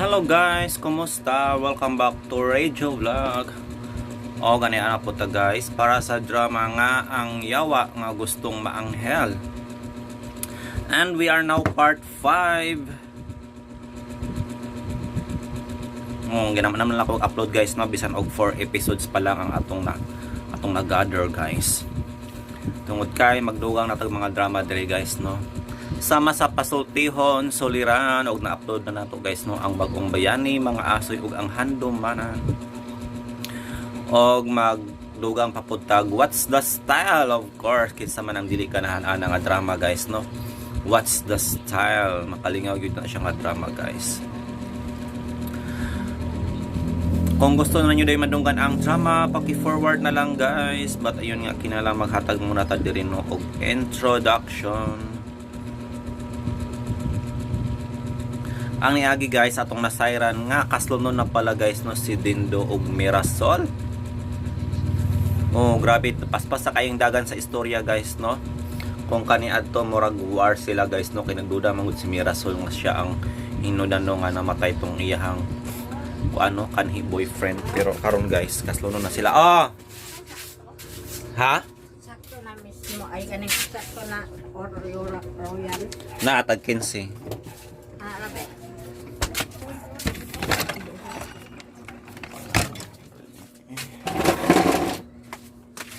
Hello guys, kumusta? Welcome back to Radio Vlog. O gani ana po ta guys para sa drama nga Ang Yawa nga Gustong Maanghel. And we are now part 5. Oh, ginaman naman lang ako upload guys no, bisan og 4 episodes pa lang ang atong na-gather guys. Tungod kay magdugang na tag mga drama diri guys no. Sama sa Pasultihon, Suliran og na-upload na nato guys no ang Bagong Bayani, Mga Asoy ug ang Handumanan. Og magdugang papudtag What's the Style, of course, kinsa man ang dili kanahan ana nga drama guys no. What's the Style, makalingaw gyud na siya nga drama guys. Kung gusto na nyo dahil madunggan ang drama, paki-forward na lang guys. But ayun nga, kinala maghatag muna ta diri no og introduction. Ang niagi guys, atong nasayran nga kaslunon na pala guys no si Dindo ug Mirasol. Oh, grabe, paspas sa kayong dagan sa istorya guys no. Kung kani adto murag war sila guys no, kay nagduda man gud si Mirasol nga siya ang hinudan no nga namatay tong iyahang kung ano kanhi boyfriend, pero karon guys kaslunon na sila. Oh. Ha? Sakto na mismo ay kaning sakto na or royal. Naatag 15. Ah, rabe.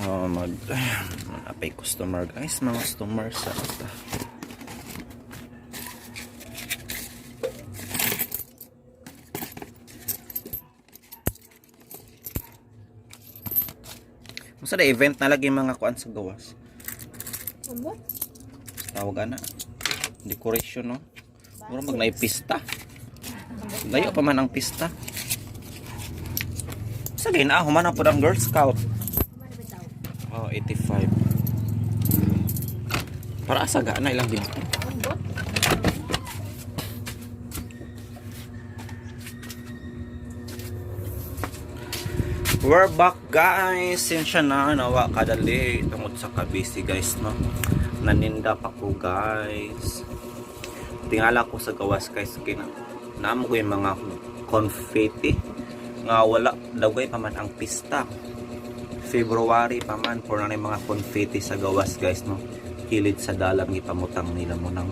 Oh, mag apay customer guys, mga customer sa ata. Musa da event na lagi mga kuan sa gawas. Umot. Tawag ana. Decoration no. Mura mag naay pista. Layo pa man ang pista. Sa gay na human na pud ang Girl Scout. Ano ba daw? Oh, 85. Para asa ga na ilang dito. Umbot. We're back guys. Sensya na nawa kadali tungod sa kabisi guys no. Naninda pa ko guys. Tingala ko sa gawas guys kina. Naamo ko yung mga confetti nga wala dawgay pa man ang pista. February pa man for na yung mga confetti sa gawas guys no. Kilid sa dalam gipamutang nila mo nang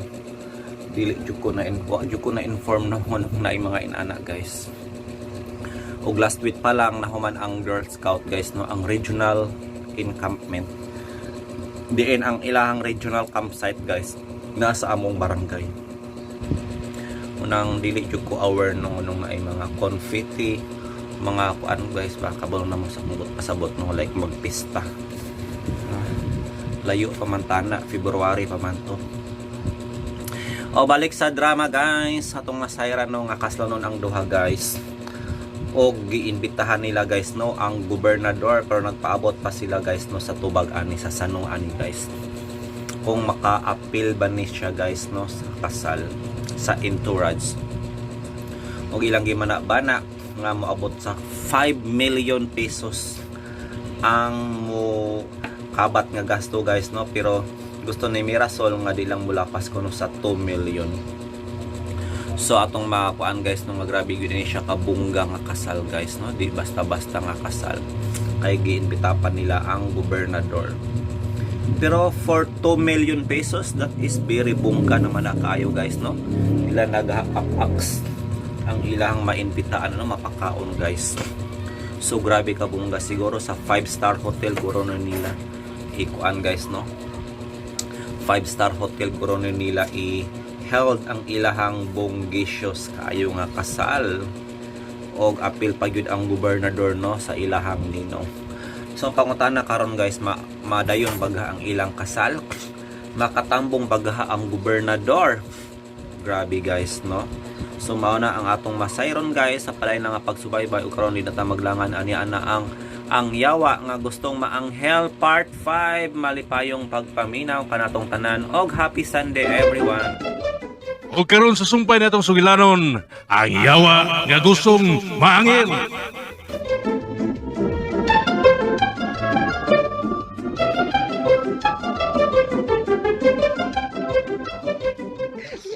dili jud ko na wa jud ko na inform no na yung mga inana guys. Og last week pa lang nahuman ang Girl Scout guys no, ang regional encampment. Diin ang ilahang regional campsite guys nasa among barangay. Unang dili jud ko aware nung nung naay mga confetti, mga kuan guys, baka kabalo na mo sa kubot pasabot no, like magpista. Ah, layo pa man tana, February pa man to. O balik sa drama guys, atong nasayran no nga kaslonon ang duha guys og giimbitahan nila guys no ang gobernador, pero nagpaabot pa sila guys no sa tubag ani sa sanong ani guys kung maka-appeal ba ni siya guys no sa kasal sa entourage. Og ilang gimana-bana nga moabot sa 5 million pesos ang mo kabat nga gasto guys no, pero gusto ni Mirasol nga di lang mulapas kuno sa 2 million. So atong makakuan guys no, nga grabe gyud ni siya kabungga nga kasal guys no, di basta-basta nga kasal kay giimbitapan nila ang gobernador. Pero for 2 million pesos, that is very bongga naman na kaayo guys no. Ila nagapaks ang ilang maimbitahan no, mapakaon guys. So grabe ka bongga, siguro sa 5-star hotel guro na nila ikuan guys no. 5-star hotel guro na nila i held ang ilahang bonggisios kaayo nga kasal og apil pa gyud ang gobernador no sa ilahang ninong. So ang pangutana karon guys, madayon bagha ang ilang kasal, makatambong bagha ang gobernador. Grabe guys no. So mao na ang atong masayron guys sa palayon nga pagsubaybay ug karon di na ta maglangan ani ana ang Yawa nga Gustong Maanghel part 5. Malipayong pagpaminaw kanatong tanan og happy Sunday everyone. O karon sa sumpay natong sugilanon, Ang Yawa nga Gustong Maangil.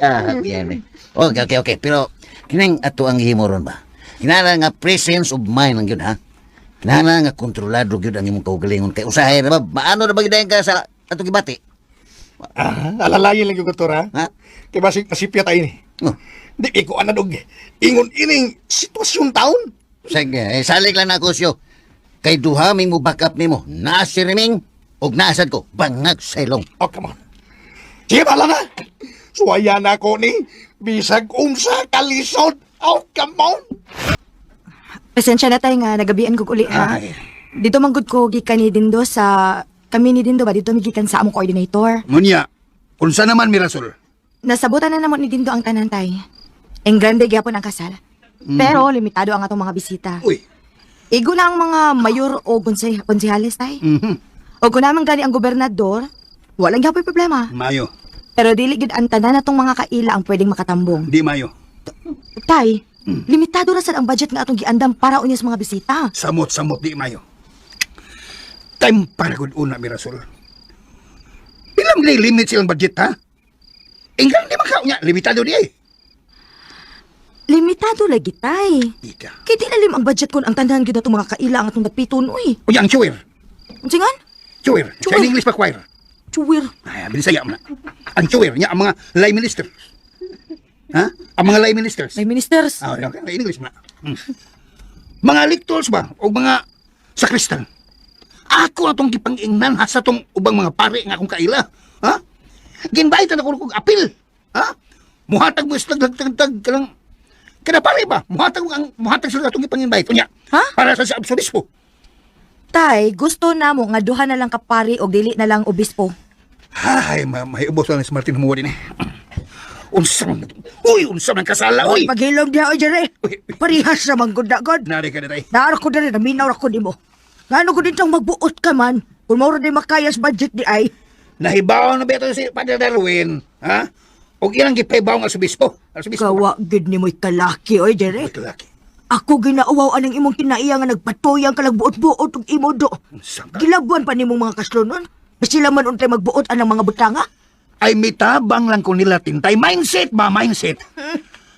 Ah, bien. Okay. Pero Kinang ato ang gihimo ron ba? Kinahanglan nga presence of mind lang yun, ha? Kinahanglan nga kontrolado gyud ang imong kaugalingon kay usahay ra ba maano ra ba gyud ka sa atong gibati? Ah, alalayan lang yung kultura. Ha? Kay basig masipya tayo ni. Oh. Di ko anad og ingon ining sitwasyon taon. Sige, eh, salig lang na ako siyo. Kay duha ming mo back up nimo. Naa si Reming ug naasad ko bangag sa ilong. Oh, come on. Sige, bala na. Suwaya na ako ni. Bisag unsa kalisod. Oh, come on. Pasensya na tayo nga, nagabian kog uli ha. Ay. Dito manggod ko gikan ni Dindo sa kami ni Dindo ba dito migikan sa among coordinator. Munya, unsa naman Mirasol? Nasabutan na namon ni Dindo ang tanan tay. Eng grande gyapon ang kasal. Pero limitado ang atong mga bisita. Uy. Igo na ang mga mayor o konsehales tay. O kung naman gani ang gobernador, walang gyapoy problema. Mayo, Pero dili gyud ang tanan natong mga kaila ang pwedeng makatambong. di mayo. Tay, limitado ra sad ang budget nga atong giandam para unya sa mga bisita. Samot-samot di mayo. Time para gud una Mirasol. Pila man limit silang budget ha? Ingkan di man ka unya, limitado di ay. Limitado lagi tay. Ika. Kay di lalim ang budget kon ang tanan gyud natong mga kaila ang atong dagpiton uy. Unya ang chuwer. Unsa ngan? Chuwer. Sa Chuwer. English pa choir. Chuwir. Ay, binisaya mo na. Ang chuwer niya ang mga lay ministers. Ha? Ang mga lay ministers. May ministers. Ah, okay. In English na. Mga lectors ba o mga sakristan? Ako na tong gipang-ingnan ha sa tong ubang mga pare nga akong kaila. Ha? Ginbaitan ako kog apil. Ha? Muhatag mo islag tag tag kanang kada pare ba? Muhatag ang muhatag sila atong gipang-invite unya. Ha? Para sa arsobispo. Tay, gusto namo nga duha na lang ka pari og dili na lang obispo. Hay, ma mahiubos lang si Martin humuwa din eh. Unsa man Uy, unsa man kasala uy. Paghilom diha oy dere. Uy, uy. Parihas ra man gud na god. Nari ka na tay. Naar ko dere naminaw ra ko nimo. Ngano ko ditong magbuot ka man? Kung mao ra di makaya sa budget di ay. Nahibaw na ba ito si Padre Darwin? Ha? O ilang gipaibaw nga arsobispo? Arsobispo. Kawa gid nimoy kalaki oy dere. Uy, kalaki. Ako ginauwaw anang imong kinaiya nga nagpatuyang kalag buot-buot og imo do. Unsa ka? Gilabuan pa nimong mga kaslonon. Sila man untay magbuot anang mga butanga. Ay mitabang lang ko nila tintay. Mindset ba? Mindset.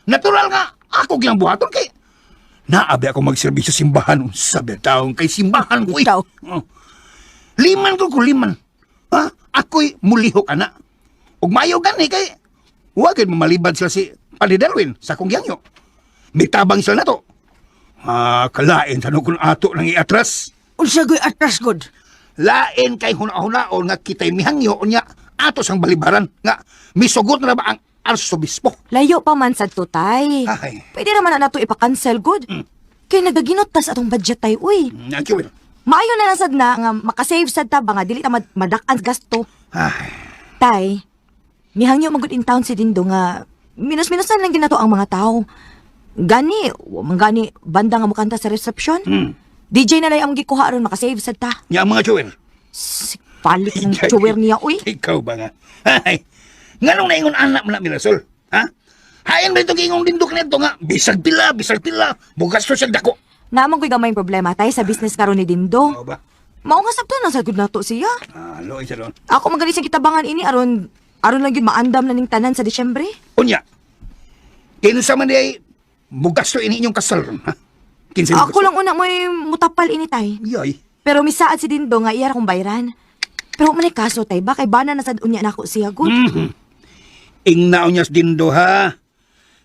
Natural nga, ako gilang buhaton kay naabi ako magserbisyo sa simbahan. Unsa ba taong kay simbahan ko eh. Ikaw. Oh. Liman ko ko liman. Ha? Ako'y mulihok ana. Ug mayo gani kay wa gid mamalibad sila si Padre Darwin sa akong giyangyo. Mitabang sila nato. Ah, kalain sa kung ato nang iatras. Unsa goy atras god? Lain kay huna-hunaon nga kita'y mihangyo unya ato sang balibaran nga misugot na ba ang arsobispo. Layo pa man sad to tay. Ay. Pwede naman na nato ipa-cancel good. Kay nagaginot tas atong budget tay uy. Ang kiwil. Maayo na lang sad na nga makasave sad ta ba nga dili ta madak-an gasto. Ay, Tay, mihangyo magud in town si Dindo nga minus-minusan lang ginato ang mga tao. Gani, wa man gani banda nga mukanta sa reception. DJ na lang ang gikuha aron makasave sad ta. nya ang mga chuwer. Si Palit ng chuwer niya, uy. Ikaw ba nga? Ay, nganong naingon anak mo na Mirasol? Ha? Hain ba itong ingong dindok nito nga? Bisag pila, bisag pila. Bugas to siyang dako. Naamang ko'y gamay problema tay sa business karon ni Dindo. Oo ba? Mao nga sabto na sad gud nato siya. Ah, loy siya doon. Ako man gani siyang kitabangan ini aron aron lang gyud maandam na ning tanan sa Disyembre. Unya, kinsa man di ay bugas to ini inyong kasal ron, ha? Kinsa Ako lang una mo'y mutapal ini tay. Yoy. Pero misaad si Dindo nga iya ra kong bayran. Pero man kaso tay ba kay bana na sad unya nako siya gud. Ingnaon niya sa dindo ha.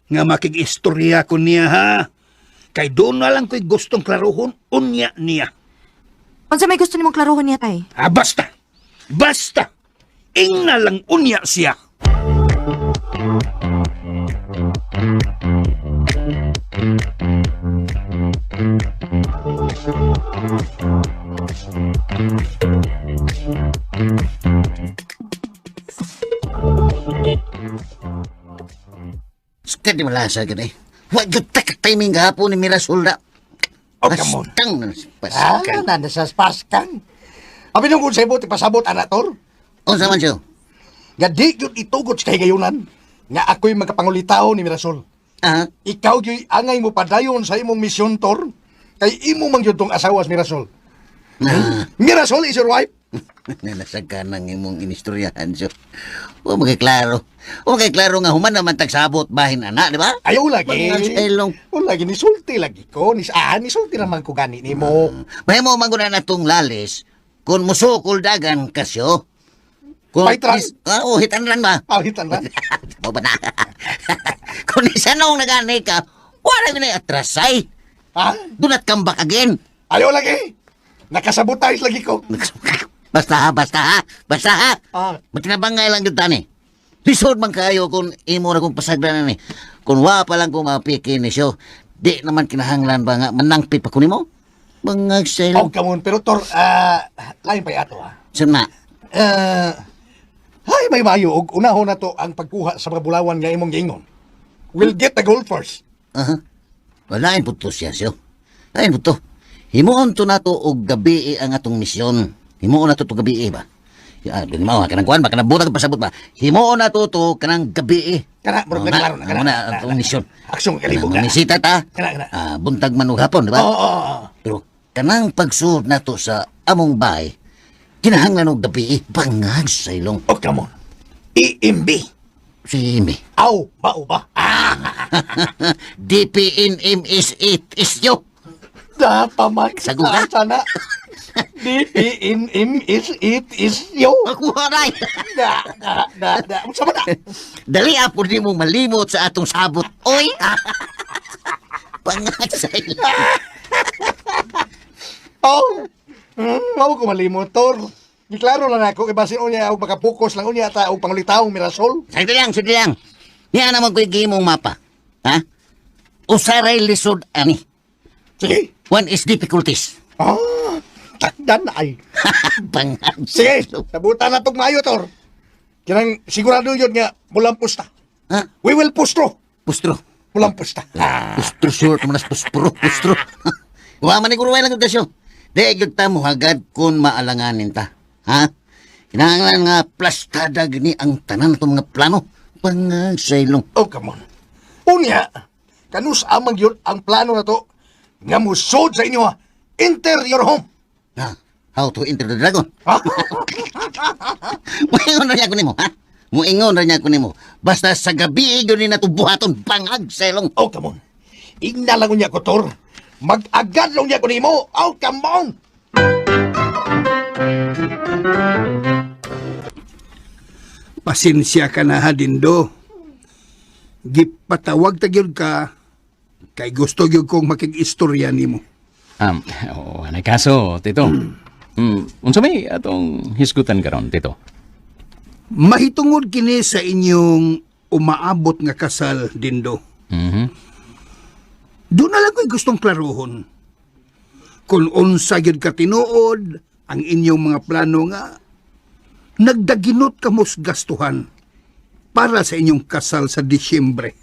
Nga makig-istorya ko niya ha. Kay doon na lang ko'y gustong klaruhon unya niya. Unsa may gusto nimong klarohon niya tay? Ha, basta. Basta. Ingna lang unya siya. Sakit di malasa gid eh. Wa gyud ta ka timing gahapon ni Mirasol na. Oh, come on. Pastang na si Ah, Pascal. nanda sa Paskan. Abi nung kung sa ibot, ipasabot, anator. Unsa man siyo? Nga di yun itugot sa kahigayunan. Nga ako'y magkapangulitao ni Mirasol. Ah, Ikaw yo'y angay mo padayon sa imong misyon, Tor. Kay imo man yun tong asawa sa Mirasol. Mirasol is your wife? Nalasag ka ng imong inistoryahan, so. O magkaklaro. O magkaklaro nga human naman tagsabot bahin ana, di ba? Ayaw lagi. Mga sa ilong. O lagi, nisulti lagi ko. Nisulti naman ko gani nimo. Mahimo man guna na tong lalis kung musukol dagan kasyo. Kung Fight run? Oh, hit and run ba? Ah, hitan lang. Mo ba na? Kung isa nung nagani ka, wala na atrasay. Ha? Do not come back again. Ayaw lagi. Nakasabotage lagi ko. Basta ha, basta ha, basta ha. Ah. Matinabangay lang yun tani. Lisod man kayo kung imo na kong pasagdan ni. Kung wa pa lang ko mapiki ni siyo, di naman kinahanglan ba nga manangpit pa ko nimo? Mga selo. Oh, come on. Pero Tor, lain pa ato ha. Saan na? Ay, may mayo. Og unahon na to ang pagkuha sa mga bulawan nga imong giingon. We'll get the gold first. Aha. Walain po to siya siyo. Lain po to. Himuon to nato og gabi ang atong misyon. Himuon nato to gabi ba? Ya, dili mao kanang kuan ba kanang bulag pasabot ba. Himuon nato to kanang gabi. Kana, murag na klaro na, kana. Na, atong misyon. Aksyon kalibog Kanang na. Misita ta. Kana, kana. Ah, buntag man og hapon, di ba? Oo, oo, oo. Pero kanang pagsuod nato sa among bahay, kinahanglan og gabi bangag sa ilong. Oh, come on. EMB. Si Amy. Aw, mao ba? Ah, DPNMS8 is yo. dapaman. Sagot ka? Sana. D-P-N-M is it is yo. Makuha na. Da, da, da, da. Unsa man na? Dali apo di mo malimot sa atong sabot. Oy! Bangag sa ilong. Oh. Mao ko malimot, Tor. Giklaro lang ako kay basin unya og makapokus lang unya ta og pangulitawong Mirasol. Sagdi lang, sagdi lang. Niya naman ko'y gimong mapa. Ha? Usaray lisod ani. Sige. One is difficulties. Ah, takdan na ay. Bangag sa Sige, ilong. sabutan na tong maayo, Tor. Kinang sigurado yun nga, mulampos ta. Ha? We will push through. Pustro. Mulampos ta. Ah. Pustro sure tumanas pustro, pustro. Wa man ni kuruway lang kasyo. Di gyud ta mohagad kung maalanganin ta. Ha? Kinahanglan nga plastada gini ang tanan itong mga plano. Bangag sa ilong. Oh, come on. Unya, kanus amang yun ang plano na to nga musod sa inyo ha. Enter your home. Ha? How to enter the dragon? Ha? Muingon na niya ko nimo, ha? Muingon na niya ko nimo. Basta sa gabi gyud ni natubuhaton bangag sa ilong. Oh, come on. Igna lang unya ko, Tor. Mag-agad lang unya ko nimo. Oh, come on. Pasensya ka na ha, Dindo. Gipatawag ta gyud ka kay gusto gyud kong makig-istorya nimo. Oo, anay kaso, Tito. Unsa may atong hisgutan karon, Tito? Mahitungod kini sa inyong umaabot nga kasal, Dindo. Doon na lang ko'y gustong klaruhon. Kung unsa gyud ka tinuod ang inyong mga plano nga nagdaginot kamos gastuhan para sa inyong kasal sa Disyembre.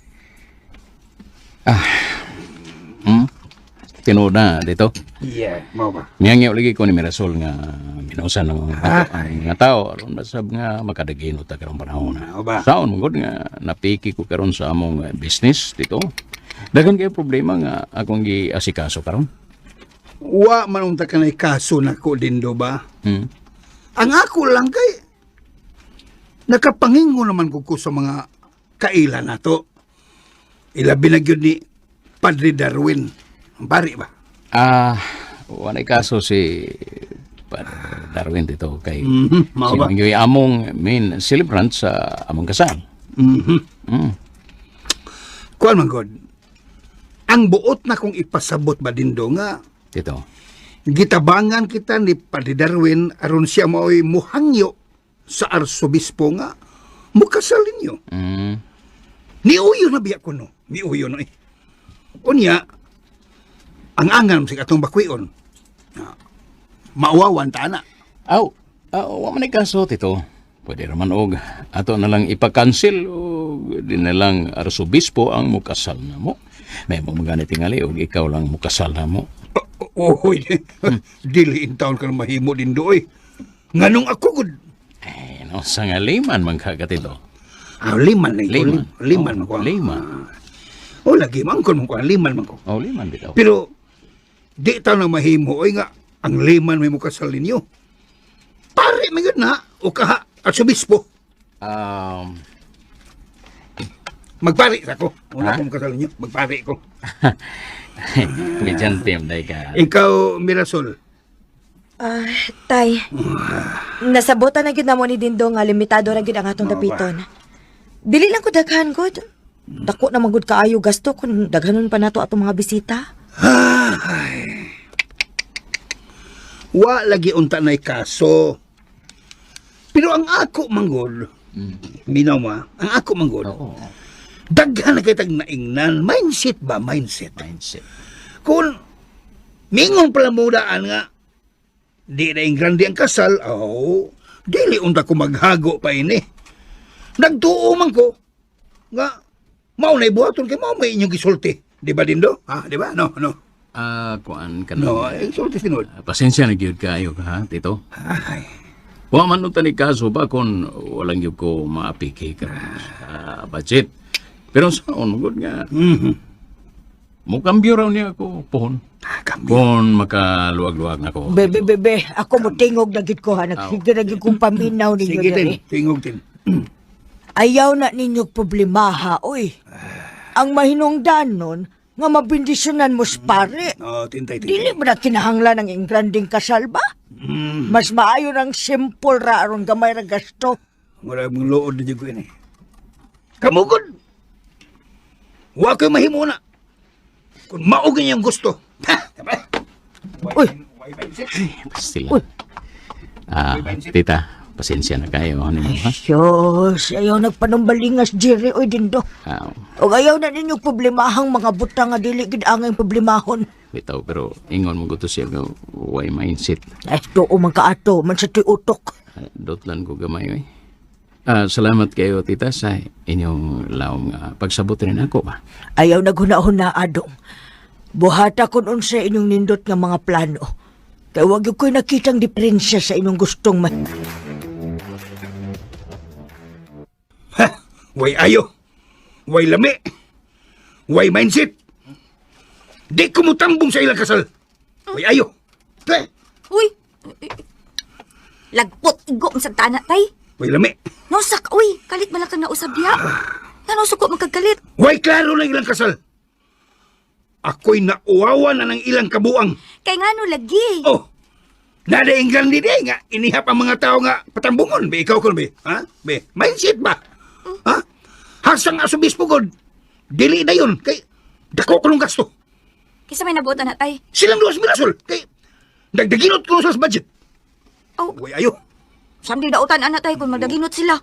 Tinuod na, Tito. Yeah, mao ba? Miyangyaw lagi ko ni Mirasol nga minusan ng ang mga tao aron basab nga makadaginot ta karong panahon. Mao ba? Saon man gud nga napiki ko karon sa among business, Tito. Daghan kay problema nga akong giasikaso karon. Wa man unta kanay kaso nako Dindo ba? Ang ako lang kay nakapangingo naman ko sa mga kaila nato. Ilabi na gyud ni Padre Darwin. Ang pari ba? Ah, walay kaso si Padre Darwin dito kay Mao siya ba? man gyud among main celebrant sa among kasal. Kuan man god. Ang buot na kong ipasabot ba Dindo nga Tito. gitabangan kita ni Padre Darwin aron siya maoy muhangyo sa arsobispo nga mukasal ninyo. Niuyo na biya ko no. Niuyo no eh. Unya, ang angan sa atong bakwion. Ah, Mauwawan ta na. Aw, wa man ay kaso Tito. Pwede raman og ato na lang ipa-cancel o di na lang arsobispo ang mukasal na mo. May mo mga tingali og ikaw lang mukasal na mo. Oy, dili in town ka na mahimo din doy. Nganong ako gud? Eh, no, sa nga liman man ka Tito. Ah, liman na ito. Liman. Liman Oh, man ko. liman. Oh, lagi man ko man ko. Liman man ko. Oh, liman bitaw. Pero di ta na mahimo oy nga Ang liman may mukasal ninyo. Pare man yun na o kaha at subispo. Magpare sa ko. Una Ha? kong kasal ninyo, magpare ko. Komedyante, day ka. Ikaw, Mirasol. Ah, tay. Nasabotan na gyud namo ni Dindo nga limitado ra gyud ang atong dapiton. Dili lang ko daghan gud. Dako na man gud kaayo gasto kung daghanon pa nato atong mga bisita. Wa lagi unta na'y kaso. Pero ang ako manggol, minaw ma, ang ako manggol, Oo, daghan na kitag naingnan. Mindset ba? Mindset. mindset. Kung mingon pala mudaan nga, di na ingrandi ang kasal, oh, dili unta ko maghago pa ini. Nagtuo man ko, nga, mao na ibuhaton kay mao may inyong gisulti. Di ba, Dindo? Ha, di ba? No, no. Ah, kuan ka na. No, eh, sulti sinod. Ah, pasensya na gyud kaayo ka, ha, Tito. Ay, Wa man unta ni kaso ba kung walang gyud ko maapiki karon sa budget. Pero sa on gud nga mukambyo raw niya ako pohon. Ah, kambyo. Kung makaluwag-luwag na ko. Bebe, bebe, ako mo tingog na gid ko ha. Nagsige na gid kong paminaw ninyo Sige, tin. diri. Tingog, tin. Ayaw na ninyo problemaha, oy. Ang mahinungdan nun, nga mabindisyonan mo sa pare. Oh, tintay, tintay. Dili ba na kinahanglan ang ingranding kasal ba? Mas maayo ng simple ra aron gamay ra gasto. Wala mong lood na ko ini. Kamugod! Wa ko'y mahimo na. Kung maugin niyang gusto. Ha! Diba? Uy. Sila. Ah, tita, pasensya na kayo. Ano mo, ha? Diyos, ayaw nagpanumbalingas, Jerry, oy, Dindo. Ah, O ayaw na ninyo problemahang mga butang nga dili gid angay problemahon. bitaw, pero ingon mo gusto siya nga way mindset. Ay, tuo man kaato, man sa tuy utok. Ah, Dotlan ko gamay, oy. Ah, salamat kayo, tita, sa inyong laom nga pagsabot rin ako ba. Ayaw naghuna-huna, adong. Buhata kun unsa inyong nindot nga mga plano. Kay wag gyud ko'y nakitang diferensya sa inyong gustong ma- Ha! Way ayo. Way lami. Way mindset. Di ko mutambong sa ilang kasal. Way ayo. Pe! Uy. Lagpot igo ang santana tay. Way lami. Nosak uy, kalit man lang kang nausab diha. Ngano suko man kag kalit? Way klaro na ilang kasal. Ako'y nauwawan na ng ilang kabuang. Kay ngano lagi? Oh, nada England di nga inihap ang mga tao nga patambungon. Be, ikaw kon be. Ha? Be, mindset ba? Ha? Hasang asubispo god. Dili na yun. Kay, dako ko nung gasto. Kisa may nabuotan na tay. Silang duwas mirasol. Kay, dagdaginot ko sa budget. Oh. Way ayo. Samdi dautan ana tay kung magdaginot sila.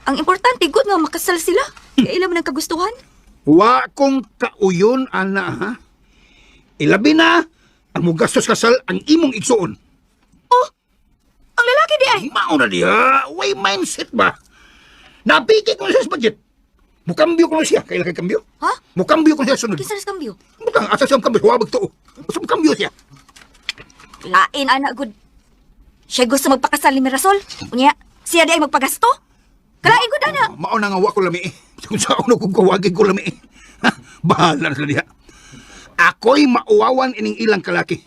Ang importante good nga makasal sila. Kay ila man ang kagustuhan. Wa kong kauyon, ana, ha? Ilabi na, ang mugastos kasal ang imong igsuon. Oh, Ang lalaki di ay. Mao na diha, way mindset ba? Napiki ko na siya sa budget. Mukambyo ko na siya. Kailan kay kambyo? Ha? Mukambyo ko na siya sunod. Kinsa ras kambyo? Butang, asa siya kambyo? Huwag to. Asa kambyo siya. Lain ana gud. Siya gusto magpakasal ni Mirasol. Unya, siya di ay magpagasto. Kalain gud ana. Mao na nga wa ko lami. eh. Kung sa uno kung kawagin ko lami. eh. Ha? Bahala na sila diha. Ako'y mauwawan ining ilang kalaki.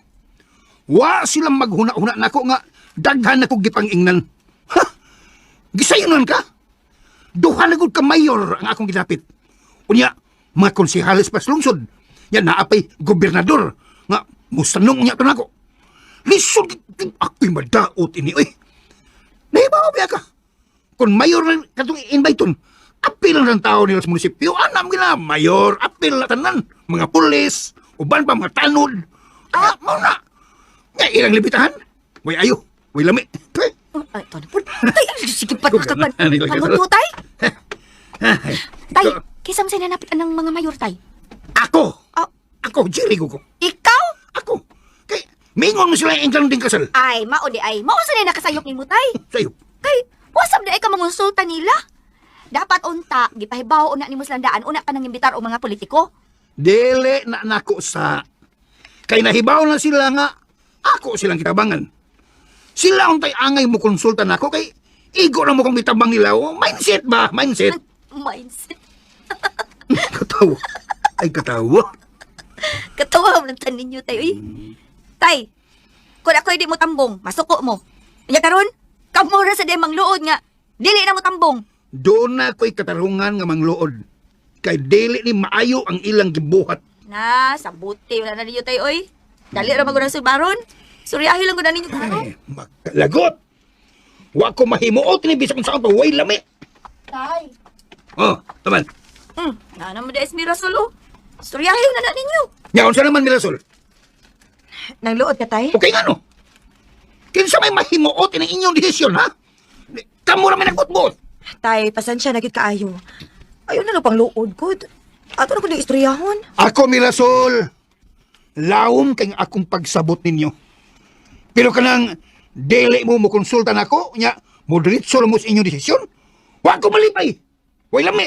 Wa silang maghuna-huna nako nga daghan na kog gipangingnan. Ha? Gisayonan ka? Duha na gud ka mayor ang akong gidapit. Unya, mga konsehales pas lungsod. Yan naapay gobernador nga musanong niya to nako. Lisod ako'y madaot ini oy. Nahibaw ba ka? Kung mayor na katong inviteon, apil na ng tao nila sa munisipyo. Anam gina, mayor, apil na tanan. Mga pulis, uban pa mga tanod. Ah, mao na. Nga ilang libitahan. Way ayo, way lami. Pwe. Oh, Ay, to na pud. Tay, sige pa ka pa. Ano yung Ano to tay? Ay, Tay, kaysa man sa nanapit anang mga mayor tay. Ako! Ah. Ako, Jericho ko. Ikaw? Ako. Kay, mingon mo sila ang ding kasal. Ay, mao di ay. Mao sa nakasayop nimo tay. Sayo. Kay, wasab di ay ka mangonsulta nila. Dapat unta, gipahibaw una nimo silang daan, una ka nang imbitar og mga politiko. Dili na nako sa... Kay nahibaw na sila nga, ako silang kitabangan. Sila untay angay mo konsulta nako kay igo na mo kong itabang nila. Oh, mindset ba? Mindset. Mindset. Katawa. Ay, katawa. Katawa mo ng tanin niyo tayo, eh. Tay, Kung ako'y di mo tambong, masuko mo. Nya karon, kamo ra sa di mangluod nga dili na mo tambong. Doon na ko'y katarungan nga mangluod. Kay dili ni maayo ang ilang gibuhat. Na, sabuti wala na ninyo tayo oy. Dali ra magud ang sulbaron. Suryahi lang gud na ninyo karon. Ay, makalagot! Wa ko mahimuot ni bisag unsa pa way lami. Tay. Oh, taman. Na na mo di Mirasol oh. Suryahi na na ninyo. Nya unsa naman Mirasol? Nangluod ka tay? Okay nga no? Kinsa may mahimuot ini inyong desisyon ha? Kamo ra may nagbuot-buot. Tay, pasensya na gid kaayo. Ayo na lang pang luod ko. Ato na ko ning istoryahon. Ako Mirasol, lawom kay akong pagsabot ninyo. Pero kanang dili mo mokonsulta nako nya mo diretso mo sa inyong desisyon. Wa ko malipay. Way lami.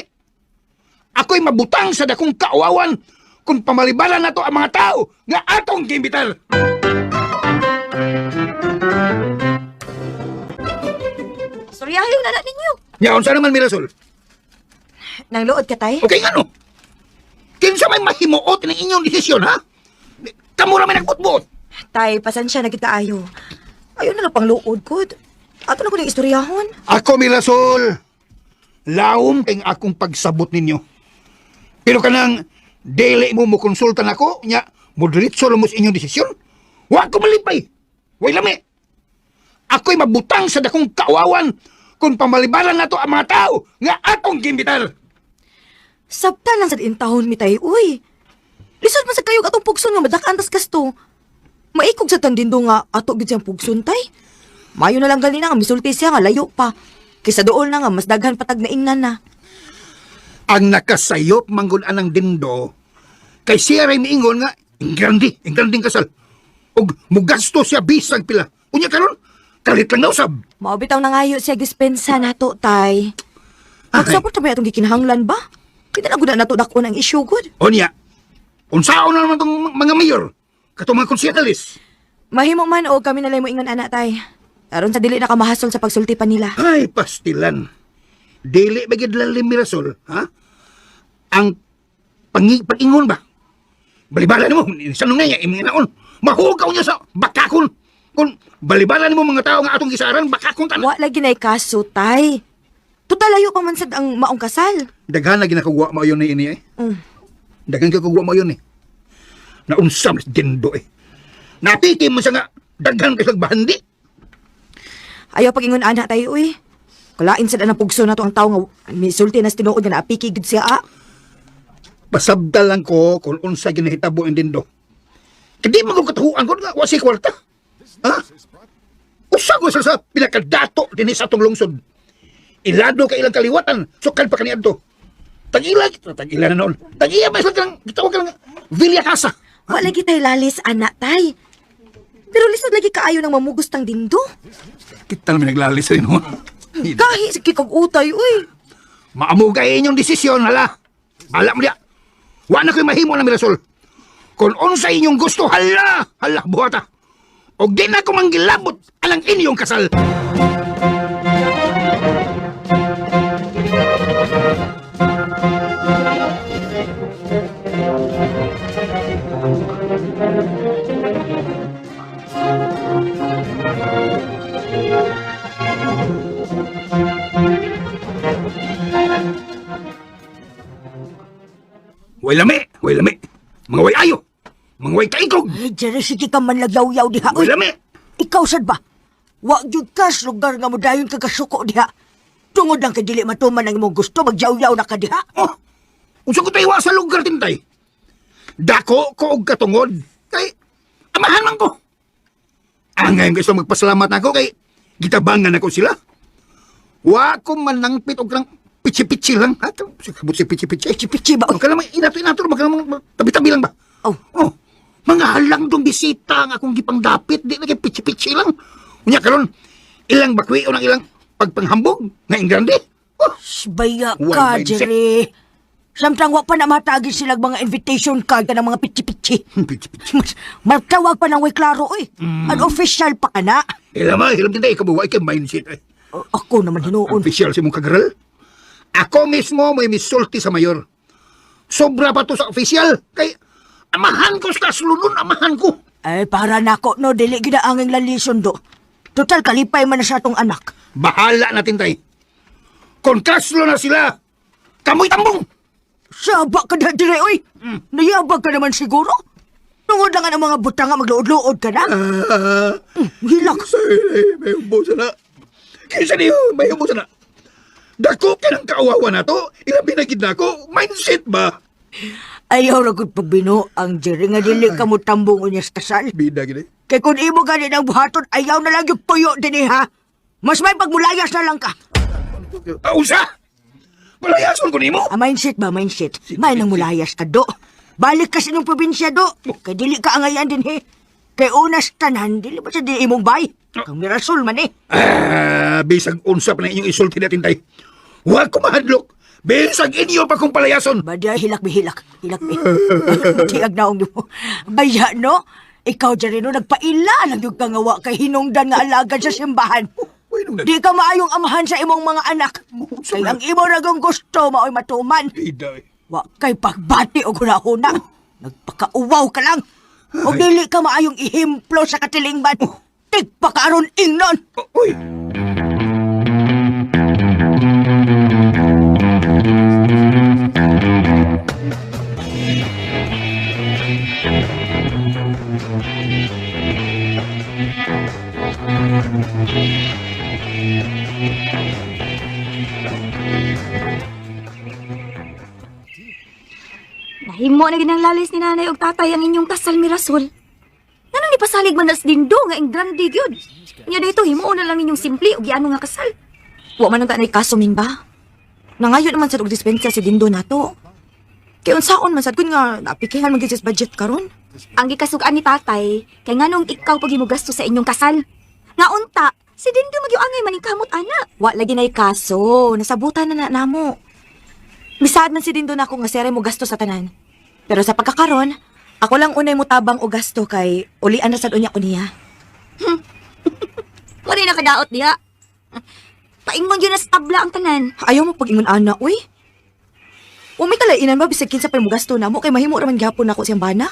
Ako'y mabutang sa dakong kauawan kung pamalibalan nato ang mga tao nga atong giimbitar. Suryahi na na ninyo. Nya unsa naman Mirasol? Nangluod ka tay? Okay nga no? Kinsa may mahimuot ng inyong desisyon ha? Kamo ra may nagbuot-buot. Tay, pasensya na gid kaayo. Ayo na lang pang luod ko. Ato na ko ning istoryahon. Ako Mirasol, lawom kay akong pagsabot ninyo. Pero kanang dili mo mokonsulta nako nya mo diretso mo sa inyong desisyon. Wa ko malipay. Way lami. Ako'y mabutang sa dakong kauawan kung pamalibaran nato ang mga tao nga atong giimbitar. Sabta lang sa intahon mi tay, uy. Lisod man sa kayo atong pugson nga madak-an tas gasto. Maikog sa tandindo nga ato gid siyang pugson tay. Mayo na lang gali na nga misulti siya nga layo pa. Kaysa dool na nga mas daghan patag na ingnan na. Ang nakasayop manggod anang dindo kay siya ray miingon nga ingrandi, ingranding kasal. Ug mugasto siya bisag pila. Unya karon kalit lang na usab. Mao bitaw nangayo siya dispensa nato tay. Magsapot na ba atong gikinahanglan ba? Kita na gud na nato dak-on ang issue gud. Unya, unsaon na naman tong mga mayor, katong mga konsehalis. Mahimo man o kami nalay mo ingon ana tay. Aron sa dili na ka mahasol sa pagsulti pa nila. Ay, pastilan. Dili ba gid lalim Mirasol, ha? Ang pag-ingon ba? Balibala nimo, sa nung nga imong naon. Mahugaw niya sa bakakon. Kung balibala nimo mga tao nga atong gisaran, bakakon tanan. Wa lagi nay kaso tay. Total layo pa man sad ang maong kasal. Daghan na ginakugwa mo yun ni ini eh. Daghan kagugwa mo yun eh. Naunsa mas dindo eh. Natikim mo siya nga daghan kay bahandi. Ayaw pag-ingon ana tayo uy. Kalain sad ang pugso na to ang tao nga misulti na sa tinuod nga naapiki gid siya. Ah. Pasabdal lang ko kung unsa ginahitabo ang dindo. Kadi man ko katuhuan ko nga wa si kwarta. Ha? Usa ko sa pinakadato dinhi sa atong lungsod. Ilado ka ilang kaliwatan, sukad pa kaniadto. Tag-ila, tag-ila na noon. Tag-iya ba sila kanang gitawag ka lang Villa Casa. Wa lagi tay lalis ana tay. Pero lisod lagi kaayo nang mamugos tang dindo. Kita naman naglalis rin noon. Kahi sa kikog utay uy. Maamugay inyong desisyon, hala. Alam mo diya. Wa na ko'y mahimo na Mirasol. Kung unsa inyong gusto, hala, hala, buhata. O di na ko manggilabot alang inyong kasal. Way lami, way lami. Mga way ayo. Mga way kaikog. Ay, Jerry, sige ka man nagyaw-yaw diha. Way Uy, lami. ikaw sad ba? Wa gyud ka sa lugar nga modayon ka kasuko diha. Tungod lang kay dili matuman ang imong gusto, magyawyaw na ka diha. Oh, unsa ko tayo sa lugar tintay? Dako ko og katungod. Kay, amahan man ko. Ang ngayon gusto magpasalamat na ako kay gitabangan ako sila. Wa ko manangpit og lang pitsi-pitsi lang. Ha? Kabut si pitsi-pitsi. Pitsi-pitsi ba? Magka naman inato-inato, magka naman tabi-tabi lang ba? Oh. Oh, mga halang dong bisita ang akong gipangdapit, di na kay pitsi-pitsi lang. Unya karon, ilang bakwi o ng ilang pagpanghambog nga ingrande. Oh, Baya One ka, mindset. Jerry. Samtang wa pa na matagi sila mga invitation card ka ng mga pitsi-pitsi. pitsi-pitsi. Mas, magtawag pa ng way klaro, oy. An official pa ka na. Ilam ah, ilam din tayo, kabuhay kay mindset. Eh. O, ako naman hinuon. Official si mong kagaral. Ako mismo may misulti sa mayor. Sobra pa to sa official. Kay amahan ko sa kasulunod, amahan ko. Ay, para nako no, dili gid ang lalison do. Total kalipay man na sa atong anak. Bahala na tintay. Kung kaslo na sila, kamoy tambong! Saba ka na dire, oy. Nayabag ka naman siguro. Tungod lang ang mga butang nga magluod-luod ka na. Hilak. Sorry, may humbo sana. Kinsa niyo, may humbo sana. Dako ka ng kaawawa na to, ilang binagid na ako, mindset ba? Ayaw ra gud pagbino ang Jerry nga dili ka mo tambong unya sa kasal. Bida gini. Kay kung imo gani ang buhaton, ayaw na lang yung puyo dinhi ha. Mas may pagmulayas na lang ka. Ah, unsa? Palayason ko nimo. Ah, mindset ba, mindset? May nang mulayas ka, do. Balik ka sa inyong probinsya, do. Kay dili ka angayan din, he. Kay unas tanan, dili ba sa di imong bay? Kang Mirasol man, eh. Ah, bisag unsa pa na inyong isulti na tintay. Huwag ko mahadlok. Bisag inyo pa kong palayason. Badya, hilak bi, hilak. Hilak bi. Tiag naong mo. Baya, no? Ikaw, Jerino, nagpaila lang yung kangawa kay hinungdan nga alagad sa simbahan. Uy, nung Di ka maayong amahan sa imong mga anak. Kay ang imo ragong gusto, mao'y matuman. Bida eh. Wa kay pagbati o hunahuna. Nagpakauwaw ka lang. O dili ka maayong ihimplo sa katilingban. Tigpakaaron ingnon. Uy! Nahimo na ginang lalis ni nanay og tatay ang inyong kasal Mirasol. Nganong nipasalig man nas dindo nga ing grande gyud. Nya dito himuon na lang ninyong simple og giano nga kasal. Wa man ang tanay kaso ming ba? Nangayon naman sad og dispensa si Dindo nato. Kay unsaon man sad kun nga napikihan man gyud sa budget karon. Ang gikasug-an ni tatay kay nganong ikaw pag gasto sa inyong kasal. Nga unta si Dindo magyuangay maning kamot ana. Wa lagi nay kaso, nasabutan na na namo. Misaad man si Dindo nako nga sere mo gasto sa tanan. Pero sa pagkakaron, ako lang unay mo tabang og gasto kay ulian ra sad unya ko niya. Wala nakadaot diha. Paingon yun na sa tabla ang tanan. Ayaw mo pag-ingon ana, uy. Umay kalainan ba bisag kinsa pa mo gasto namo kay mahimo ra man gyapon nako siyang bana.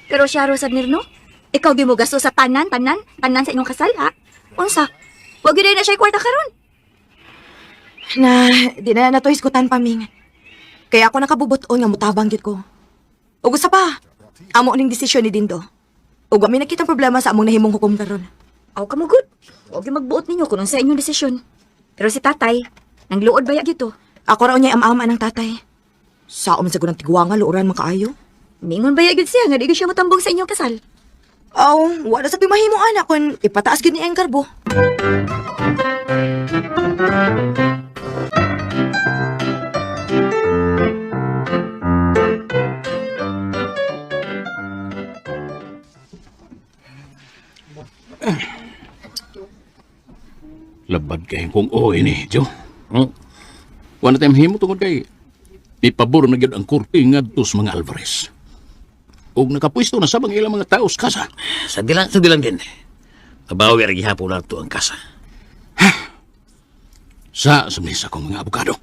Pero siya Rosad Nirno, ikaw di mo gasto sa tanan, tanan, tanan sa inyong kasal ha. Unsa? Wag yun na siya kwarta karon. Na, di na nato hisgutan pa, Ming. Kaya ako nakabubuton nga mutabang gyud ko. Ug usa pa, amo ning desisyon ni Dindo. Ug wa mi nakitang problema sa among nahimong hukom karon. Aw ka mo good. Huwag yung magbuot ninyo kung unsa inyong desisyon. Pero si tatay, nangluod ba gito? Ako raw niya am-ama ng tatay. Sao man sa gunang tigwanga luoran man kaayo. Mingon ba gyud siya nga di gyud siya motambong sa inyong kasal? Aw, wala sa mahimo ana kun ipataas gyud ni ang garbo. Labad kay kung oy ni, Jo. Wala tayong himo tungod kay ipabor na gyud ang korte ngadto sa mga Alvarez. Ug nakapwesto na sabang ilang mga tao sa kasa. Sa dilang din. Mabawi ra gihapon nato ang kasa. Sa sumisa kong mga abogado.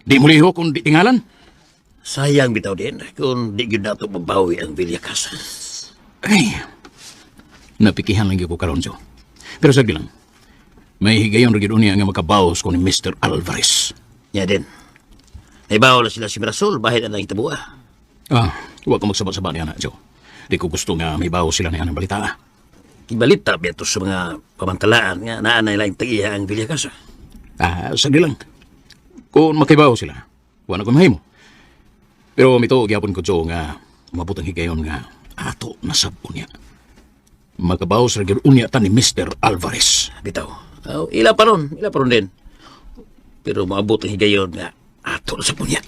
Di mo liho kung di tingalan. Sayang bitaw din kung di gyud nato mabawi ang Villa Casa. Ay, napikihan lang gyud ko karon, Jo. Pero sa lang, may higayon ra gyud unya nga makabawas ko ni Mr. Alvarez. Nya din. Naibaw na sila si Mirasol, bahit na lang itabua. Ah, huwag ka magsaba-saba niya na, Jo. Di ko gusto nga may bawas sila niya ng balita. ah. Ibalita ba ito sa mga pamantalaan nga naa na ilang tag-iya ang Villa Casa. Ah, sagdi lang. Kung makibaw sila, wala ko mahimo. Pero mito, gyapon ko, Joe, nga mabutang higayon nga ato na sab unya. Makabaw sa gyud unya ta ni Mr. Alvarez. Bitaw. Oh, ila pa ron din. Pero maabot ang higayon nga ato na sa punya.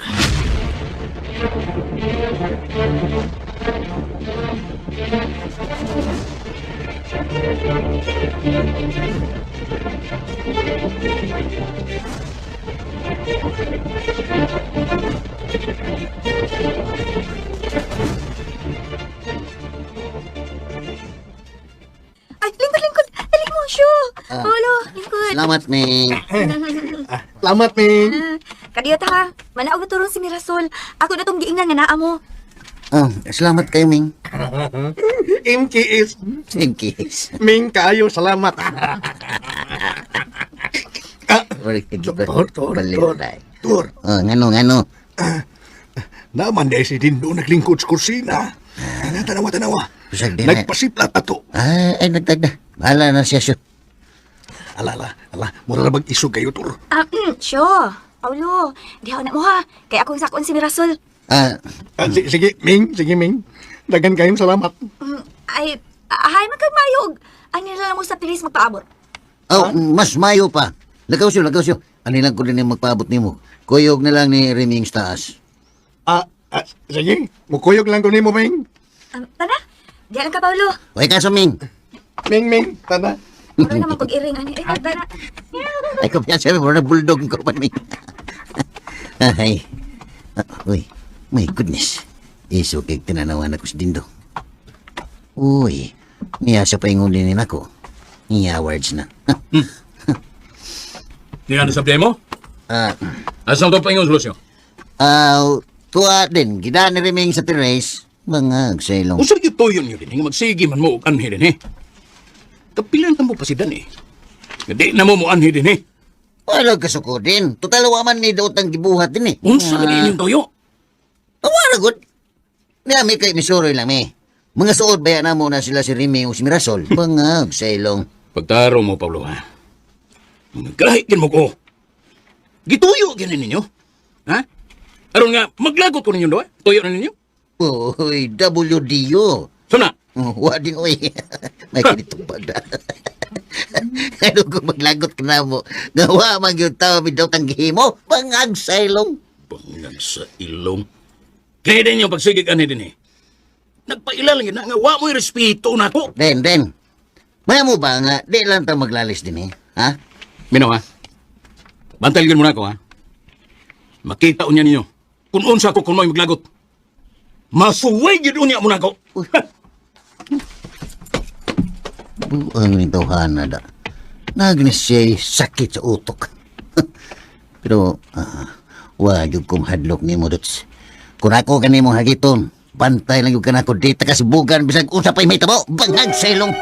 Ay, lingkod, lingkod. Dali mo, siyo. Olo, lingkod. Salamat, Ming. Salamat, Ming. Kadiyot ha. Manaog na turong si Mirasol. Ako na tong giingnan nga naa mo. Oh, salamat kayo, Ming. MKS. MKS. Ming kaayo salamat. Tor, tor, tor. Tor. Oh, ngano, ngano. Naman dahil si Dindo naglingkod sa kusina. Nga, tanawa, tanawa. Usag din, eh. Nagpasiplat ato. Ah, ay, nagtagda. Bahala na siya siya. Ala, ala, ala. Mura na bang isog kayo, Tor? Ah, sure. Paulo, dihaw na mo ha. Kay akong sakon si Mirasol. Ah, Ah, sige, Ming. Sige, Ming. Dagan kayong salamat. Ay, hay magkamayog. Ano na lang mo sa pilis magpaabot? Oh, mas mayo pa. Lagaw siyo, lagaw siyo. Ano lang ko din yung magpaabot nimo. Kuyog na lang ni Reming sa taas. Ah, ah, sige. Mukuyog lang ko nimo, Ming. Tana, diyan lang ka, Paulo. Uy, kaso, Ming. Ming, Ming. Tana. Mura naman kog iring ani. Ay, tana. Ay, kumpiyansa, mura na bulldog ko pa, Ming. Ay. Ah, uy, my goodness. Iso kay tinanawan ako sa dindo. Uy, niya sa paingulin ni ako. Niya words na. Di na sa mo? Ah, Asa to paingon solusyon? ah, tuwa din. Gida ni Reming sa terrace. Mga agsaylong. Unsa gyud tuyon niyo din nga magsige man mo og anhi din eh. Kapilan na mo pa si Dan eh. Nga di na mo mo anhi din eh. Wala kasuko din. Total, wa man ni daot ang gibuhat din eh. Unsa lagi inyong tuyo? Wala gud. Niya mi kay misuroy lang mi. Mga suod baya na mo na sila si Remy o si Mirasol. Bangag sa ilong. Pagtaro mo, Pablo, ha? Mga gahi din mo ko. Gituyo gini ninyo. Ha? Aron nga, maglagot ko ninyo doon. Tuyo na ninyo. Uy, WDU. Sana, Oh, wa din uy. May kinitupag na. Ano kung maglagot ka na mo? Gawa man yung tao mi daw kang gihimo. Bangag sa ilong. Bangag sa ilong. Kaya din yung pagsigig ani din eh. Nagpaila lang yun na nga, wa mo'y respeto na ako. Den, den. Maya mo ba nga, di lang ta maglalis din eh. Ha? Minaw ha? Bantal yun muna ako ha? Makita unya ninyo. Kung unsa ko kung mo'y maglagot. Masuway yun unya muna ako. Buang ni tawhana da. Nagnis siya'y sakit sa utok. Pero, wa jud kong hadlok nimo Dots. Kung ako kanimo hagiton, bantay lang jud kanako di ta kasibugan bisag unsa pa'y may tabo, banghag sa ilong.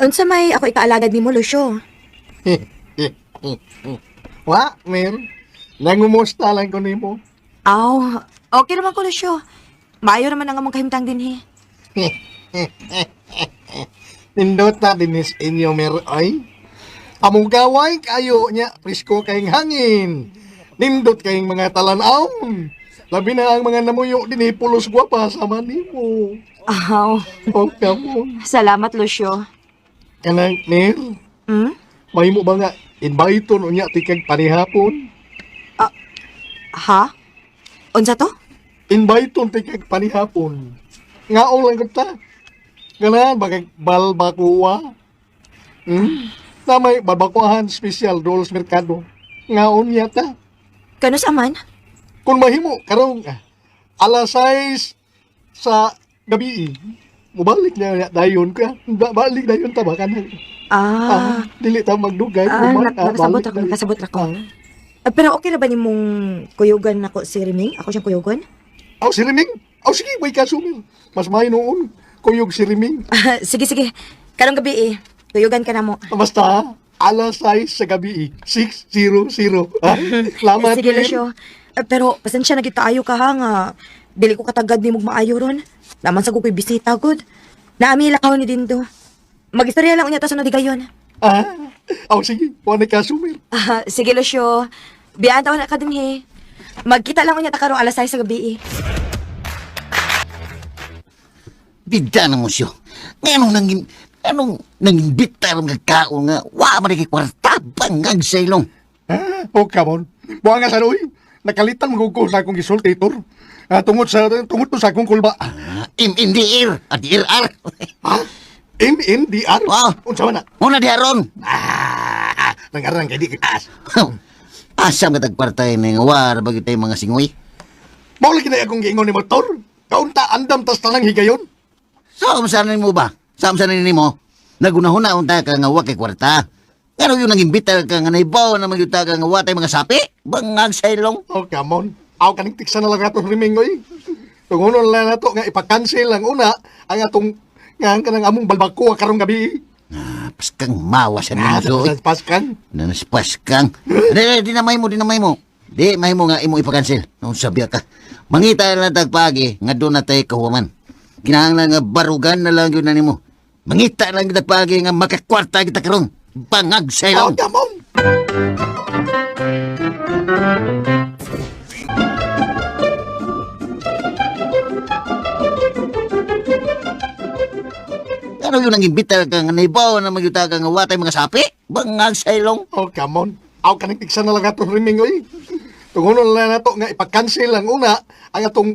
Unsa may ako ikaalagad nimo, Lucio? Wa, Ming. Nangumusta lang ko nimo. Aw, okay naman ko, Lucio. Maayo naman ang among kahimtang dinhi. Nindot na dinis inyo, Mer, ay. Amugaway kayo niya, presko kayong hangin. Nindot kayong mga talanaw. Labi na ang mga namuyo din pulos gwapa sama nimo. Aw, Okay mo. salamat, Lucio. Kanang, Mer, Hmm? mahimo ba nga invite unya tikag panihapon? Ha? Unsa to? Invite tikag panihapon. Ngaon lang gud ta. Ganahan ba kag balbakuwa? Hmm? Na may barbacoahan special Dolls Mercado. Ngaon yata. Kanus aman? Kung mahimo karong alas 6 sa gabi, mubalik na dayon ka. Balik dayon ta ba kanang. Ah, Dili ta magdugay. ah, nakasabot balik ako, dayon. nakasabot ako. Ah, pero okay na ba nimong kuyugan nako si Riming? Ako siyang kuyugon? Aw, si Riming. Aw, sige, may kasumil. Mas may noon. Kuyog si Riming. Ah, sige, sige. Karong gabi eh. Kuyugan ka na mo. Basta, alas 6 sa gabi. 6:00. Ah, Salamat. Sige, Mir. Lucio. Ah, pero pasensya na kita ayo ka ha nga. Dili ko katagad ni mong maayo ron. Naman sa kukoy bisita gud. Naami lakaw ni Dindo. Magistorya lang unya ta sa nadigayon. Ah, aw, sige. Wala kasumil. Ah, sige, Lucio. Biyaan taon na ka dinhi. Magkita lang unya ta karong alas 6 sa gabi eh. Bida na mo siyo. Anong nangin, anong nangimbita ang kao nga, wa man kay kwarta, bangag sa ilong. Ah, oh, come on. Buha nga sa uy. Nakalitan mo ko sa akong gisulti, Tor. Ah, tungod to sa akong kulba. Ah, MNDR, at DRR. Ha? MNDR? Wow. Unsa man na? Muna di aron. Ah, nangarang kay di kitas. Asam ka tagkwarta ini nga war bagay tayo mga singoy. Mao lagi na akong giingon ni motor. Kaunta andam tas tanang higayon. Sa umsanan mo ba? Sa umsanan nimo? Nagunahuna unta ka nga wa kay kwarta. Ngano yun nang imbita ka nga naibaw na magyuta ka nga wa tay mga sapi? Bangag sa ilong. Oh, come on. Aw kaning tiksa na lang ato riming oy. Tungonon lang nato nga ipa-cancel ang una ang atong nga ang kanang among balbako karong gabi. Ah, paskang mawa sa Ah, nimo do. sa paskan. Nanaspas kang. Di, di na may mo, di na may mo. Di may mo nga imo ipakansel. Nung sabya ka. Mangita na tagpagi nga doon na tayo kahuman. Kinahanglan nga barugan na lang yun na nimo. Mangita lang kita pagi nga makakwarta kita karon. Bangag sa Oh, ilong. come on. Ano yun ang imbita ka nga naibaw na magyuta ka nga watay mga sapi? Bangag sa ilong. Oh, come on. Aw kaning tiksa na lang ato riming oy. Tungonon lang nato nga ipa-cancel ang una ang atong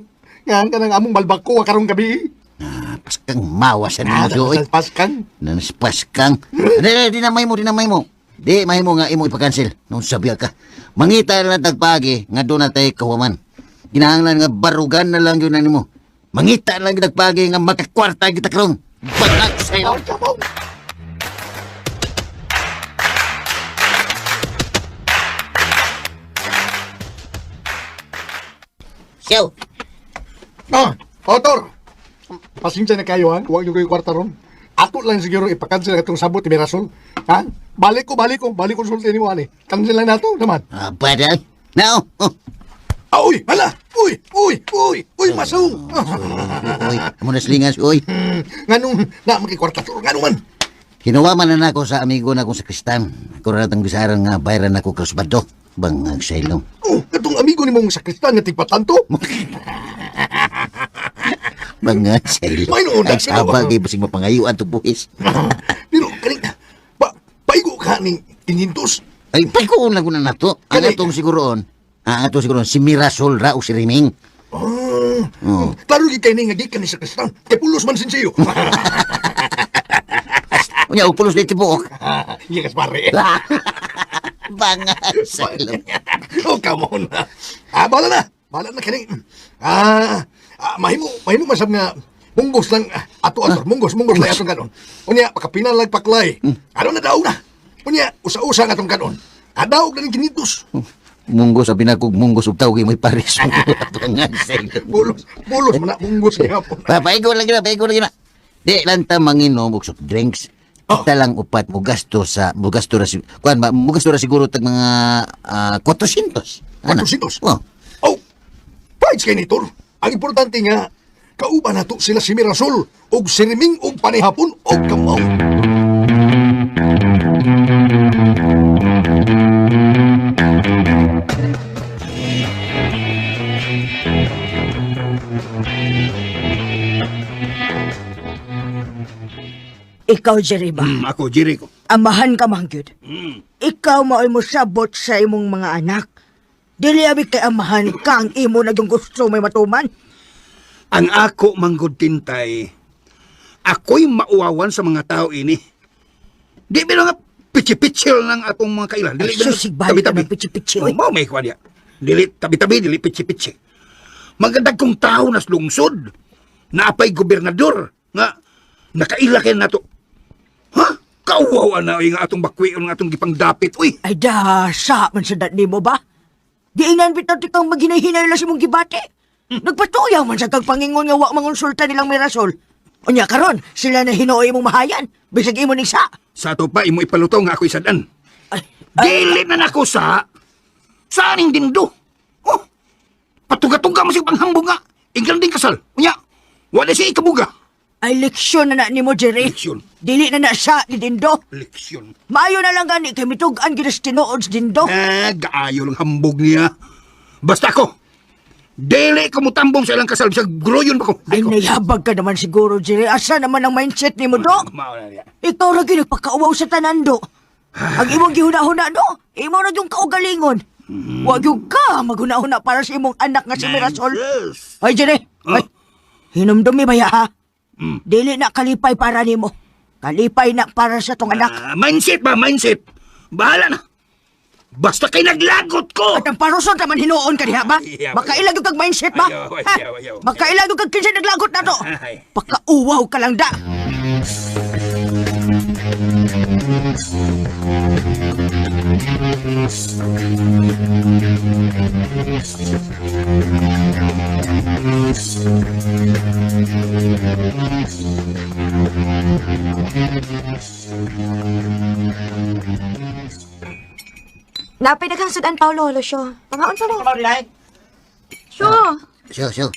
nga ang kanang among balbako karong gabi. Ah, paskang mawa sa Ah, nimo do. sa paskan. Nanaspas kang. Di, di na may mo, di na may mo. Di may mo nga imo ipakansel. Nung sabya ka. Mangita na lang tagpagi nga doon na tayo kahuman. Kinahanglan nga barugan na lang yun na nimo. Mangita lang kita pagi nga makakwarta kita karon. Bangag sa Oh, ilong. come on. Siyaw. Ah, Otor. Pasensya na kayo ha. Huwag niyo kayo kwarta ron. Ato lang siguro ipakansel ang atong sabot ni Mirasol. Ha? Balik ko, balik ko. Balik ko sulti ni mo ani. Cancel lang nato naman. Ah, badal. Now. Oh. Ah, uy, hala. Uy, uy, uy, uy, masong. Uy, amo na slingas, uy. Nganong na makikwarta to? Nganong man? Hinuwaman na nako sa amigo na akong sakristan. Ako na natang bisaran nga bayran ako krusbado. Bangag sa ilong. Oh, katong amigo ni mong sakristan nga tigpatanto. Bangag sa ilong. May noon na, Ay, sabag, eh, basig mapangayuan to buhis. Pero kaning pa paigo ka ning 500. Ay, pagkuun lang ko na nato. Ang Kani. atong siguroon, ang atong siguroon, si Mirasol ra o si Riming. Ah, Oh. klaro gid kay ni nga gikan ni sakristan. Kay pulos man sinsiyo. Unya, og pulos di tibuok. Iya kas pare. Bangag sa ilong. Oh, come on. Ah, bala na. Bala na kani. Ah, ah mahimo mahimo masab nga munggos lang ah, ato ato munggos munggos lang atong kanon. Unya makapina lang paklay. Aron na daw na. Unya usa-usa nga atong kanon. Adaog na ning kinitos. Munggo sa binakog, munggo sa tawag may pares. Bangag sa ilong. Bulos, bulos man na munggos gihapon. Pa, paigo lang gina, paigo lang gina. Di lang ta manginom og soft drinks. Oh. Kita lang upat mo gasto sa mo gasto ra kuan ba mo gasto ra siguro tag mga 400. Ana. 400? Oh. Oh, prides kay ni Tor. Ang importante nga kauban nato sila si Mirasol og si Riming og panihapon og kamaw. Ikaw, Jerry ba? Ako, Jericho. Amahan ka man gyud. Ikaw mao'y mosabot sa imong mga anak. Dili abi kay amahan ka ang imo na yung gusto may matuman. Ang ako manggod tintay, ako'y mauwawan sa mga tao ini. Di ba nga pitsi-pitsil ng atong mga kailan? Dili Ay, ba susig, balik ka ng pitsi-pitsi, Oh, oy. mao may kuwan niya. Dili tabi-tabi, dili pitsi-pitsi. Magandang kong tao nas lungsod. Naapay gobernador nga nakaila kay nato. Ha? Kauwaw na oy nga atong bakwion nga atong gipangdapit uy. Ay da, sa man sa dat nimo ba? Giingnan bitaw ti kang maghinahinay lang sa imong gibati. Nagpatuyaw man sa kang pangingon nga wa mangonsulta nilang Mirasol. Unya karon, sila na hinuoy imong mahayan. Bisag imo ning sa. Sa ato pa imo ipalutaw nga ako'y sadan. Ay, ay, Dili na nako sa saaning dindo. Oh, patuga-tuga mo siya panghambog nga. Igranding kasal. Unya, wala siya ikabuga. ay leksyon na na nimo, Jerry. Leksyon. Dili na na siya ni Dindo. Leksyon. Maayo na lang gani kay mitug-an gyud sa tinuod sa Dindo. Eh, gaayo lang hambog niya. Basta ako, dili ko mutambong sa ilang kasal. Bisag gruyon pa ko. Ay, nayabag ka naman siguro, Jerry. Asa naman ang mindset ni mo, do? Mao na niya. Ikaw ra gyud nagpakauwaw sa tanan, do. Ang imong gihuna-huna, do. Imo ra yung kaugalingon. Wa gyud ka maghuna-huna para sa imong anak nga si Mirasol. Yes. Ay, Jerry. Oh. Ay, hinumdumi ba ya, ha? Dili na kalipay para nimo. Kalipay na para sa tong anak. Ah, mindset ba, mindset. Bahala na. Basta kay naglagot ko. At ang paruson ta man hinuon ka diha ba? Ayaw, Makailag yung kag mindset ba? Ayaw, Ha? ayaw, ayaw. Makailag yung kag kinsa naglagot na to. Ay. Pakauwaw ka lang da. Napay daghang sudan Paolo, Lucio. Pangaon pa mo. Syo. Siyo, siyo.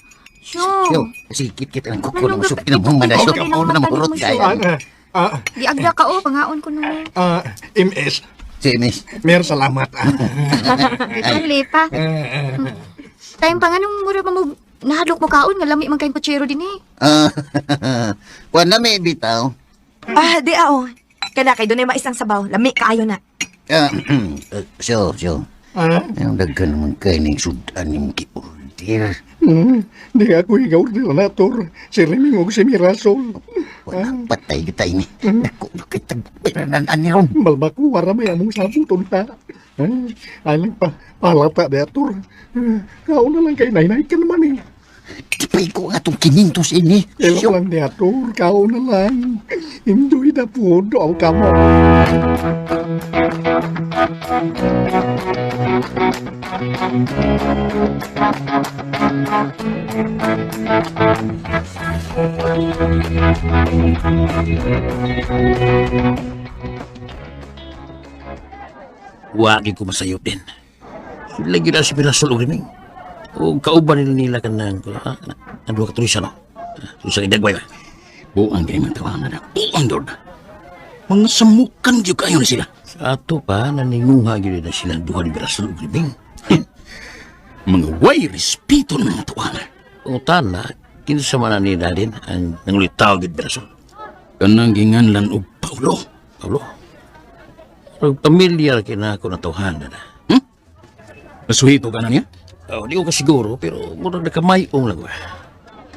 Syo. Siyo. Sige, kit-kit ang kuko Ano ng ga- usok. Kinamong man na siyo. Ano Ano na mahurot mo, kaya. Ah, ah, Giagda ka oh, pangaon ko no. ah, MS, Si Miss. Mer, salamat. Dali pa. Time pa nga nung mura pa mo nahadlok mo kaon nga lami man kayong kutsero din eh. Ah, kuan na may bitaw. Ah, di ah, oh. Kana kay dunay maisang sabaw. Lami kaayo na. Ah, siyo, siyo. Ah, Ang daghan naman kay ning sudan nimong gi-order. di ako higaw na tor. Si Reming og si Mirasol. Wala, patay kita ini. Naku, kita piranan ani ron. Balbako, wara may among sabuton ta. Ay lang pa, palata de ator. Kao na lang kay nainay ka naman eh. Tipay ko nga itong kinintos ini. Ilo lang de ator, kao na lang. Enjoy na po, doaw ka mo. Wagi ko masayop din. Sila gyud ang si Mirasol og Riming. O kauban nila nila kanang ha? Ang duha ka turista no. Turista kay Dagway ba. Buang kay mga tawanan na. Buang doon. Mga samukan gyud kayo na sila. Sa ato pa naninguha gyud na sila duha ni Mirasol og Riming. Mga way respeto ng mga tawanan. O tana kinsa man na nila din ang nangulitaw gyud Mirasol. Kanang ginganlan og Paulo. Paulo. Pag pamilyar kina ako na tawhana na. Nasuhito ka na niya? Oh, di ko kasiguro pero murag nakamayong lang ko.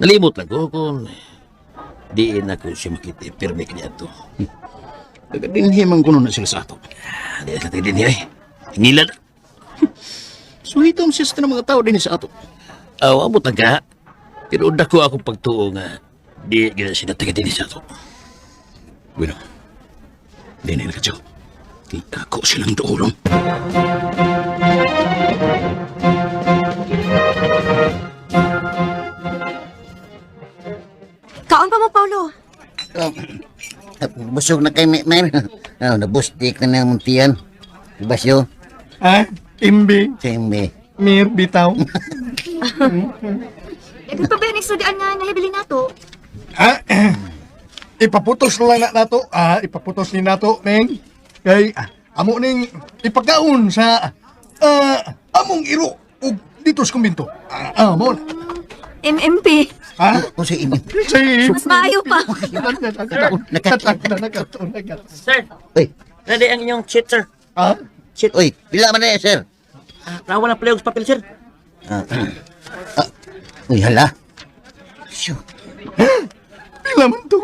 Nalimot lang ko kung diin ako siya makita pirmi kaniya to. Taga-dinhi man kuno na sila sa ato. Ah, Di na tayo din eh. Ngila na. Suhito ang sister ng mga tao din sa ato. Aw, abot lang ka. Pero dako akong pagtuo nga di gina sila taga din sa ato. Bueno, di na ka, Kay ako silang duolong. Kaon pa mo, Paolo. Oh, busog na kay Mer. Oh, nabustik na ng muntian. Diba siyo? Ah, Imbi, Si Imbi. Mir, bitaw. Daghan pa ba yung sudan nga nahibili nato? Ah, ipaputos lang na nato. Ah, ipaputos ni nato, Neng. Kay, amo ning ipagkaon sa among iro ug dito sa kumbinto. Ah, mo na. MMP. Ha? O si Imbi. Si Mas maayo pa. Nakataon. Sir, Uy, ready ang inyong cheat, sir. Ha? uy, pila man na eh, sir? Ah, wala pala yung papel, sir. Ah, ah, uy, hala. Siyo. Pila man to.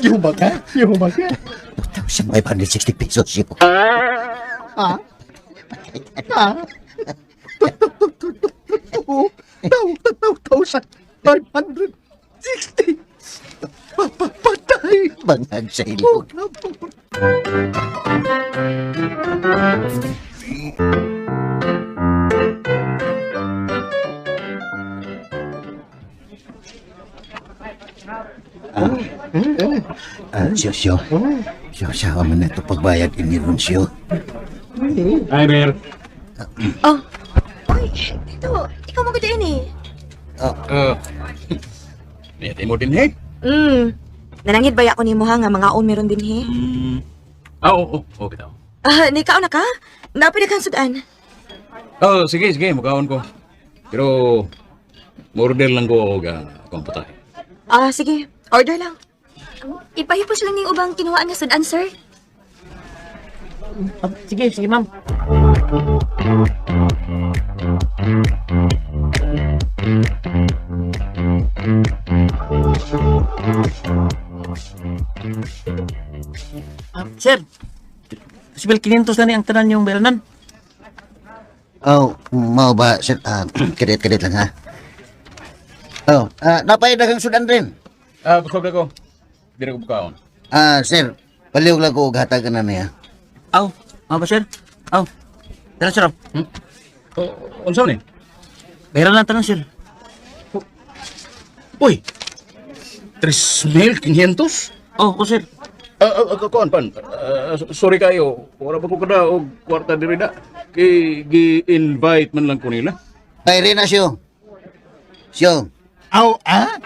Yuba ka? Yuba ka? 1,560 pesos siyo. Ha? Ha? 2,560. Patay! Bangag sa ilog. Ah, siyo, siyo. Siyo, siyo, man na ito pagbayad ini ron siyo. Ay, Mer. Oh. Uy, dito. Ikaw mo gud eh. Niyatay mo din, eh. Nanangid ba ako nimo ha nga mga on meron din he? Ah, oo, oo. Okay daw. Ah, ni kaon na ka? Napay daghang sudan. Oh, sige, sige. Mukaon ko. Pero, order lang ko og akong putahe. Ah, sige. Order lang. Ipahipos lang ning ubang kinuhaan nga sudan, sir. Ah, sige, sige, ma'am. Ah, sir, Sibil 500 na ni ang tanan yung belanan. Oh, mao ba sir? Ah, kadit-kadit lang ha. Oh, napay daghang sudan rin. Ah, busog na ko. Di na ko bukaon. Ah, sir, palihog lang ko og hatagan na niya. Aw, mga ba, sir? Aw, tara, sir. Hmm? Oh, unsa ni? Bayaran lang tanan, sir. Uy! 3,500? Oh, ko, sir. Ah, kuan pan. Ah, sorry kayo. Wala pa ko kada og kwarta diri da. Kay gi-invite man lang ko nila. Ay, rin na siyo. Siyo. Aw, ah?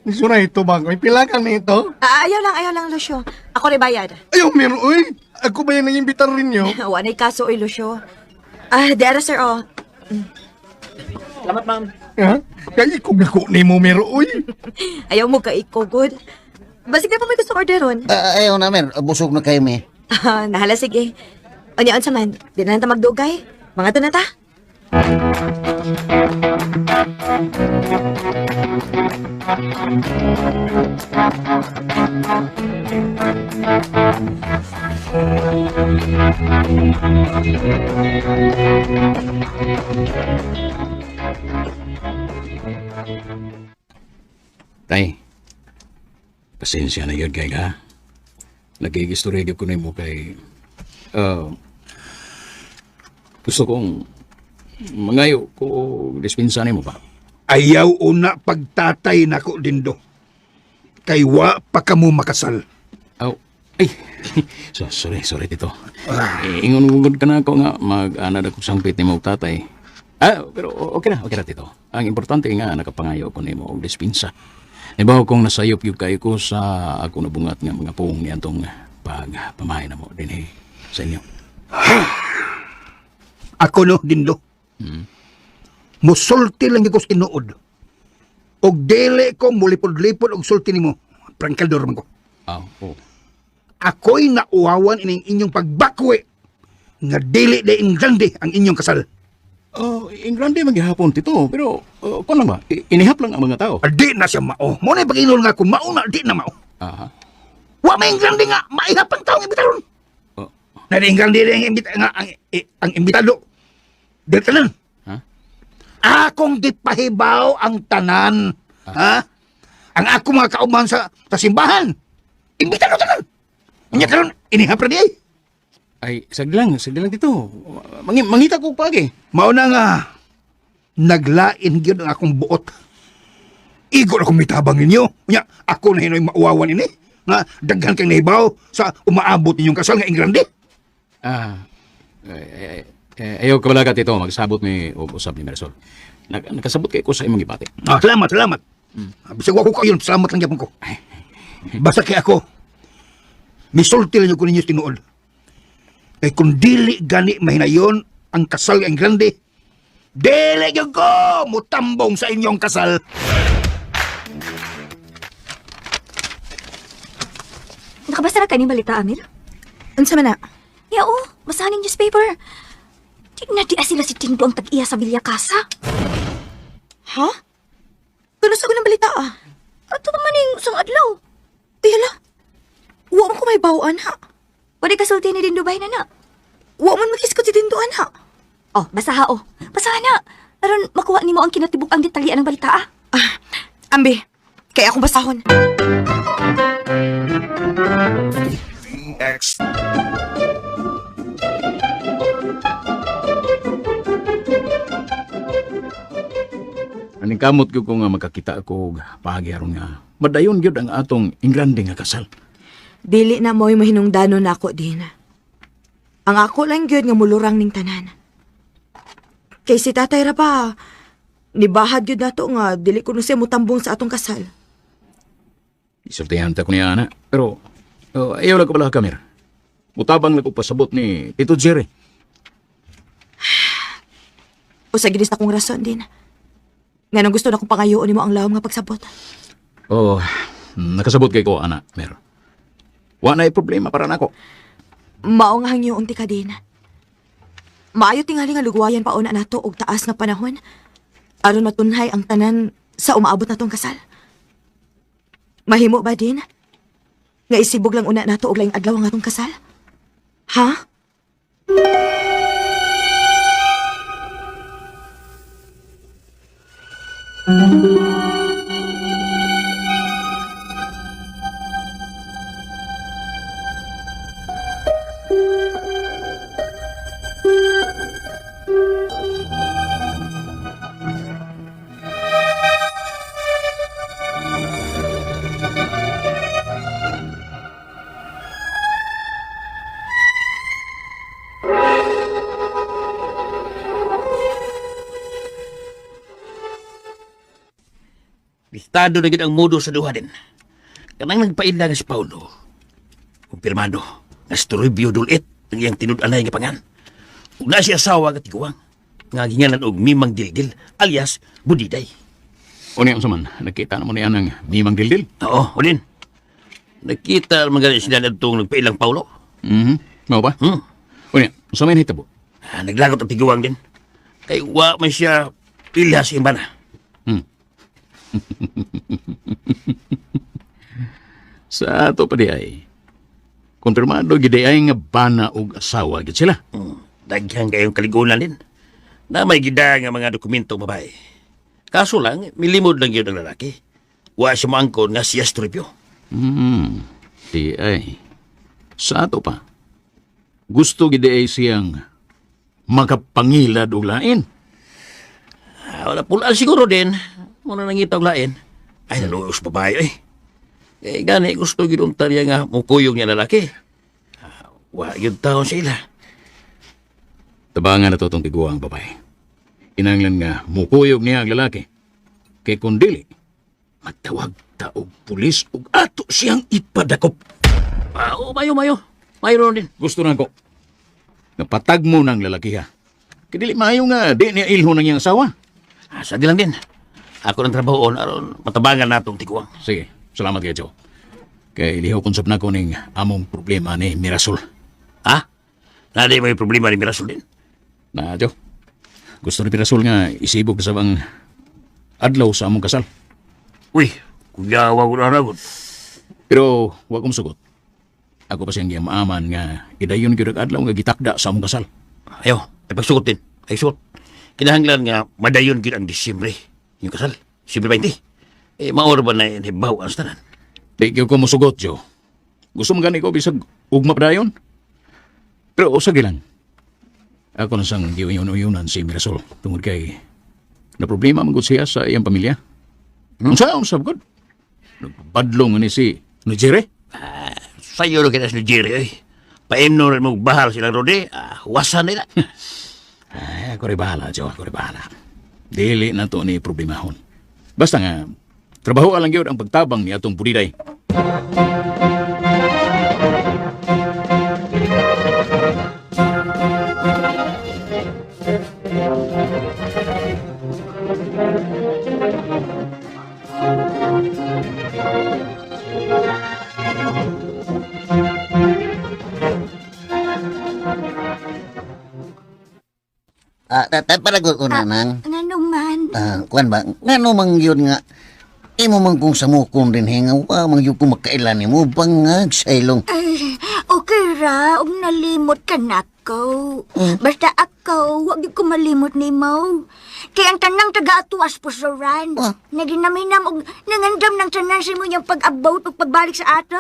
Nisura ito bang? May pila ka nito? Ah, ayaw lang, Lucio. Ako rin bayad. Ayaw, meron, uy. Ako ba yan ang imbitar rin nyo? Wa na'y kaso, oy, Lucio. Ah, di ara, sir, oh. Salamat, ma'am. Ha? Kaya ikog ako ni mo, mero, uy. Ayaw mo ka ikugod. Basig na pa may gusto orderon. Ah, ayaw na, mer. Busog na kayo, me. Ah, nahala, sige. Unya, unsa man, di na lang ta magdugay. Mga to na ta. Tay, pasensya na yun kay ka. Nagigistorya gyud ko nimo kay gusto kong mangayo ko og dispensa nimo ba. Ayaw una pagtatay nako Dindo. Kay wa pa kamo makasal. Aw, ay. So, sorry, sorry tito. Eh, ingon gud ka na ako nga mag-ana na kog sangpit nimo og tatay. Ah, pero okay na tito. Ang importante nga nakapangayo ko nimo og dispensa. Ibaw kong nasayop gyud kayo ko sa ako nabungat nga mga puong niadtong pagpamahay na mo dinhi sa inyo. Ako no, Dindo. Musulti lang gyud ko sa tinuod. Og dili ko mulipod-lipod og sulti nimo. Prangkaldor man ko. Ah, oh. Ako'y nauwawan ining inyong pagbakwe nga dili de ingrande ang inyong kasal. Oh, in grande maghihapon tito, pero kuan lang ba? Inihap lang ang mga tao. Ah, di na siya mao. Mo na pag-ingon nga kung mao na di na mao. Aha. Wa may ingrande nga maihap ang taong imbitaron. Oh. Na di ingrande ang imbita nga ang, ang imbitado. Di tanan. Ha? Akong gipahibaw ang tanan. Ha? Ang ako mga kauban sa simbahan. Imbitado tanan. Unya karon inihap ra di ay. Ay, sagdi lang tito. Mangita ko pagi. Mao na nga naglain gyud ang akong buot. Igo na akong mitabang ninyo. Unya, ako na hinoy mauwawan ini. Nga daghan kang nahibaw sa umaabot ninyong kasal nga ingrande. Ah, eh, eh, ayaw ka balaga tito, magsabot ni og usab ni Marisol. Nakasabot kay ko sa imong gibati. Ah, salamat, salamat. Bisag wa ko kayon, salamat lang gyapon ko. Basta kay ako, misulti lang ko ninyo tinuod. Kay kung dili gani mahinayon ang kasal nga ingrande, dili gyud ko mutambong sa inyong kasal. Nakabasa na ka ni balita, Amir? Unsa man na? Ya, oh, basahan yung newspaper. Di na di sila si Tindo ang tag-iya sa Villa Casa. Ha? Kuno sa ng balita ah. Ato pa man yung isang adlaw. Ay, hala. Wa man ko may bawaan ha. Pwede kasulti ni Dindo Bay na na. Wa man makiskot si Dindo ha. Oh, basaha oh. Basaha na. Aron makuha nimo ang kinatibuk ang detalye ng balita ah. Ah, ambi. Kaya akong basahon. Aning kamot gyud ko nga makakita ako og paagi aron nga madayon gyud ang atong ingrande nga kasal. Dili na mo'y mahinungdanon nako din. Ang ako lang gyud nga mulurang ning tanan. Kay si tatay ra pa, nibahad gyud nato nga dili kuno siya mutambong sa atong kasal. Isultihan ta ko niya ana. Pero ayaw lang ko pala kamera. Mutabang lang ko pasabot ni Tito Jerry. O sa ginis akong rason din. Nganong gusto na kong pangayoon nimo ang lawom nga pagsabot. Oh, nakasabot kay ko ana, mer. Wa na problema para nako. Mao nga hangyo unti ka din. Maayo tingali nga lugwayan pa una nato og taas nga panahon. Aron matunhay ang tanan sa umaabot natong kasal. Mahimo ba din? Nga isibog lang una nato og laing adlaw ang atong kasal? Ha? Listado na gid ang mudo sa duha din. Kanang nagpaila nga si Paulo. Kumpirmado nga si Toribio Dulit ang iyang tinud-anay nga pangan. Ug na siya asawa nga tiguang nga ginganan og Mimang Dildil alias Budiday. Unya unsa man, nakita na mo niya ng Mimang Dildil. Oo, udin. Nakita man gani sila adtong nagpailang Paulo. Mao ba? Hmm. Unya, unsa may nahitabo? Ah, naglagot ang tiguang din. Kay wa man siya pilha sa iyang bana. Sa ato pa di ay. Konfirmado gid ay nga bana og asawa gid sila. Daghan kayong kaligunan din. Na may gida nga mga dokumento babae. Kaso lang, milimod lang yun ang lalaki. Wa siya maangkon nga siya si Toribio. Di ay. Sa ato pa. Gusto gid ay siyang makapangilad og lain. Ah, wala pulaan siguro din. Muna nangita og lain. Ay, naluos babae eh. Eh, gani, gusto yun unta niya nga mukuyog niya lalaki. Ah, wa yun taon sa ila. Tabangan na to tong tiguang babae. Kinahanglan nga mukuyog niya ang lalaki. Kay kung dili, matawag ta og pulis ug ato siyang ipadakop. Ah, oh, mayo, mayo. Mayo ron din. Gusto na ko. Napatag mo ng lalaki ha. Kay dili maayo nga di niya ilho ng iyang asawa. Ah, sa di lang din. Ako ng trabaho aron matabangan na itong tiguang. Sige, salamat kay Joe. Kay lihaw konsep na ko ning among problema ni Mirasol. Ha? Nadi may problema ni Mirasol din. Na, Joe. Gusto ni Mirasol nga isibog sa bang adlaw sa among kasal. Uy, kuyawa ko na ragot. Pero wa kong sugot. Ako pa siyang giyamaman nga idayon gyud ang adlaw nga gitakda sa among kasal. Ayaw, ay pagsugot din. Ay sugot. Kinahanglan nga madayon gyud ang Disyembre. Yung kasal, Disyembre 20. Eh, maor ba na hibaw ang tanan? Di gyud ko mosugot, Joe. Gusto mo gani ko bisag ugma pa dayon. Pero usag lang. Ako na sang giuyon-uyunan si Mirasol tungod kay na problema man gud siya sa iyang pamilya. Unsa unsa gud? Nagbadlong ni si ni Jerry. Sayo ro kita si Jerry oy. Paimno rin mo bahal silang Rode, ah, huwasan nila. Ay, ako rin bahala, Joe. Ako rin bahala. Dili na to ni problemahon. Basta nga, trabaho lang gyud ang pagtabang ni atong puliday. Ah, tatay para ko una nang. Ngano man? Ah, kuan ba? Ngano man yun nga imo man kung samukon din hinga wa man yun ko makailan nimo bangag sa ilong. Ay, okay ra, ug nalimot ka nako. Basta ako, wag gyud ko malimot nimo. Kay ang tanang taga-atuas pusoran. Naginaminam og nangandam ng tanan sa imo niyang pag-about ug pagbalik sa ato.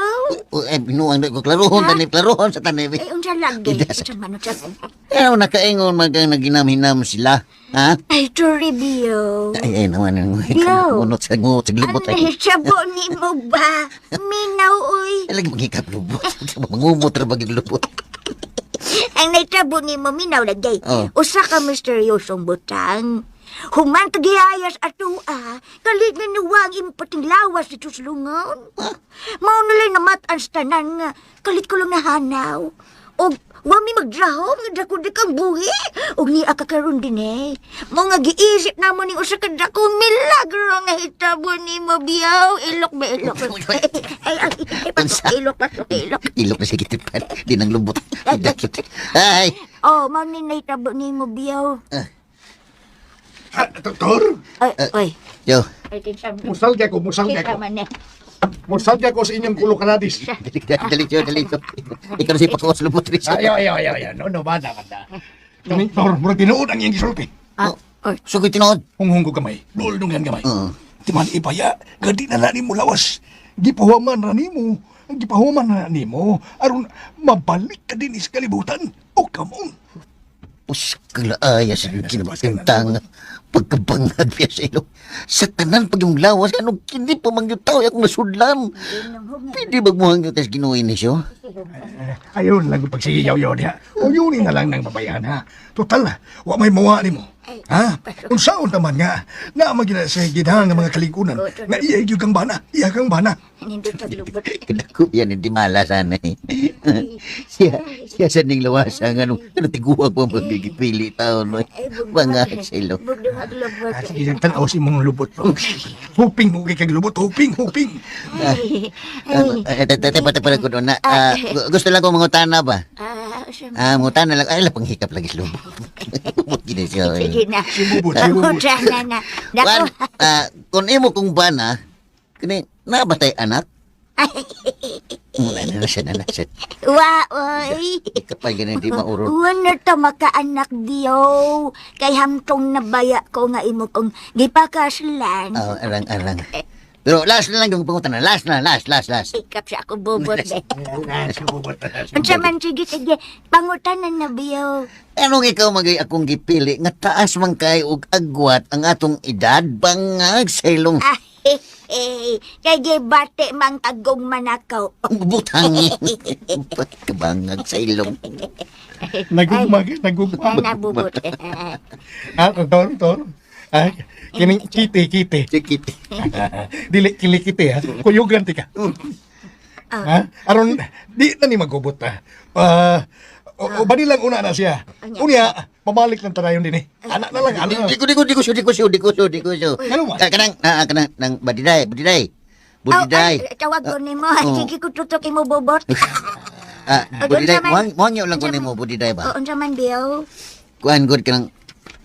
O, eh, binuang ko klarohon Ha? tani klarohon sa tani. Ay, unsa lagi? Hindi, sa- Unsa man unsa man? Pero nakaingon man kang naginamhinam sila. Ha? Ay, Toribio. Ay, ay naman ang Yo. ngunot sa ngunot sa glibot Ano ay. nahisabo ni mo ba? Minaw, uy. Ay, lagi magikap lubot. Mangumot ra bagig lubot. Ang naitabo ni mo, minaw lagi. Oh. Usa ka misteryosong butang. Human kagihayas atua, kalit na nuwa ang imong pating lawas dito sa lungon. Mao na lang namat-an sa tanan nga, kalit ko lang nahanaw. Og Wa mi magdraho, nga dako di kang buhi. Ug ni kakaron din eh. Mo nga giisip na mo ning usa ka dakong milagro nga hitabo nimo biyaw. Ilok ba ilok? Ay, ay, ay, pasok, ilok, pasok, ilok. Ilok na siya gitipan. Di nang lubot. Dakot. Ay! Oh, mao ni nahitabo nimo biyaw. Ah, Tor, Ay, oy. Yo, Ay, kinsa Musalga ko, musalga kinsa ko. man eh. Musalga ko sa inyong kulo kanadis. dali, dali, dali, Joe, dali, Joe. Ikaw na si Pakuos lubot rin siya. Ayaw, ayaw, ayaw, ayaw. No, no, banda, banda. Kani, Tor, murag tinuod ang iyang gisulti. Ah, oy. So, ko'y tinuod. Hunghong ko gamay, duol yan gamay. Oo. Di man ipaya, nga di na na nimo lawas. Gipahuman ra nimo, gipahuman na nimo aron mabalik ka din sa kalibutan. O come on. Puskalaaya sa kinabintang pagkabangag niya sa ilong. Sa tanan pag yung lawas, anong kini pa mangyutaw akong nasudlan. Pwede magmuhang yung tas ginuin ni siyo. Ayun lang kung pagsigiyaw yun ha. O yun na lang ng babayan ha. Total, wa may mawa nimo. Ha? Unsaon naman nga, na magina sa gidhan ng mga kaligunan, nga iya gyud kang bana, iya kang bana. Nindot ang lubot. Kadako yan, hindi malasan eh. Siya, siya sa ning lawas, ang ano, ano tiguwag pa magigipili taon. No? Bangag sa ilong. Bugdong ang lubot. Ah, sige, yung tanaw si mong lubot. Huping mo kay kag lubot, huping, huping. Tepa, tepa ko doon na. Ah, gusto lang ko mangutana ba? Ah, usa Ah, mangutana lang. Ay, lapang hikap lagi sa lubot. Lubot gini siya. eh. Sige na. Sibubot, sibubot. Usa na na. Wan, Dako. ah, kung imo kong bana, kini nabatay anak? Wala na na siya, na na siya. Wa, oy. Kapag ganun di maurot. Wala ta makaanak diyo. Kay hamtong nabaya ko nga imo kong gipakaslan. Oh, arang, arang. Pero last na lang yung pangutana. Last na, last, last, last. Ikap siya ako bubot eh. Sibubot. Unsa man sige sige pangutanan na biyo. Anong ikaw magay akong gipili nga taas man kay og agwat ang atong edad bangag sa ilong Ah, hey, kay gibate mang tagong manakaw. butang. Pagkabangag sa ilong. Nagugma, nagugma. Ay, nabubot. Ah, tor, tor. Ah, kining kiti, kiti. Sikit. Dili kili kiti ha. Kuyugan ti ka. Ha? Aron di na ni magubot ha. Ah, o, o bali lang una na siya. Unya, pabalik lang tanayon din eh. Anak na lang, anak na Di lang. ko, di ko, di ko, di ko, di ko, di ko, di ko. Ano ba? Ah, kanang, ah, kanang, nang badiday, badiday. Aw, Budiday. ay, tawag ko nimo. Oh. Sige ko tutok imo bobot. Ah, Ay, budiday, unsa man- muhang, muhang lang ko nimo budiday ba? O unsa man biyo? Kuan good kanang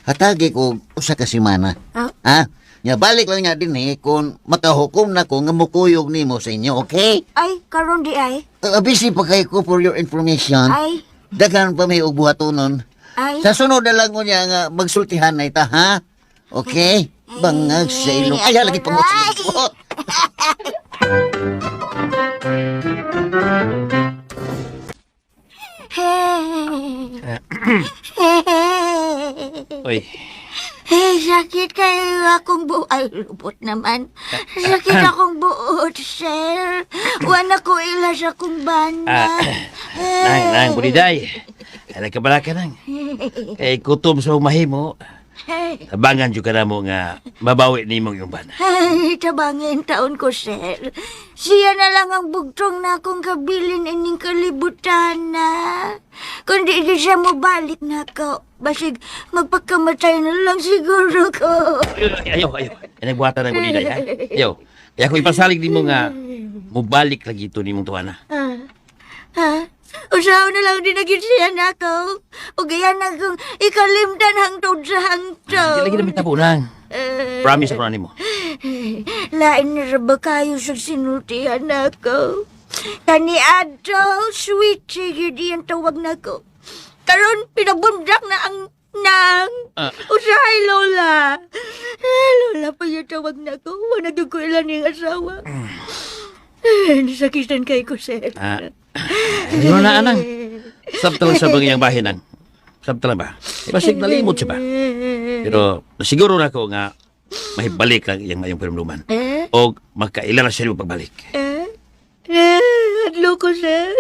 hatagi ko usa ka semana. Ah. Ha? Nya balik lang nga din eh kung makahukom na ko nga mukuyog nimo sa inyo, okay? Ay, karon di ay. Busy pa kay ko for your information. Ay, Daghan pa may og buhatonon. ay. Sa sunod na lang unya nga magsultihan na ita, ha? Okay? Bangag sa ilong. Ay, lagi pa mo sa lubot. Oy, Hey, sakit kayo akong buo. Ay, lubot naman. Sakit akong buot, sir. Wala ko ilas akong bana. Ah, nang, nang, buliday. Ay, nagkabala ka nang. Kay kutom sa mahimo, tabangan jud ka na mo nga mabawi nimong iyong bana. Ay, tabangin taon ko, sir. Siya na lang ang bugtong na akong kabilin ining kalibutan na. Kundi di siya mobalik na ako. Basig, magpakamatay na lang siguro ko. Ayaw, ayaw. Ay, nagbuhatan ng buliday, ha? Ayaw. Kaya kung ipasalig nimo nga, mubalik lagi ito nimong tuwana. Ah, ha? Usaw na lang din naging siya na ako. O gaya na kung ikalimtan hangtod sa hangtod. Di lagi na mitabo nang. Promise ako na nimo. Lain na ra ba kayo sa sinultihan ako? Kani adto, sweet sige di ang tawag nako. Karon pinabundak na ang nang. Ah. Usahay lola. Eh, lola pa yung tawag nako. Wala gyud ko ilan yung asawa. Eh, nasakitan kay ko, sir. Ah, ayun na, anang. Sabta lang sa bang iyang bahin, nang. Sabta lang ba? Basig nalimot siya ba? Pero siguro na ko nga mahibalik lang iyang mayong pirumduman. Eh? O magkaila na siya nimo pagbalik. Eh? Eh, hadlok ko, sir.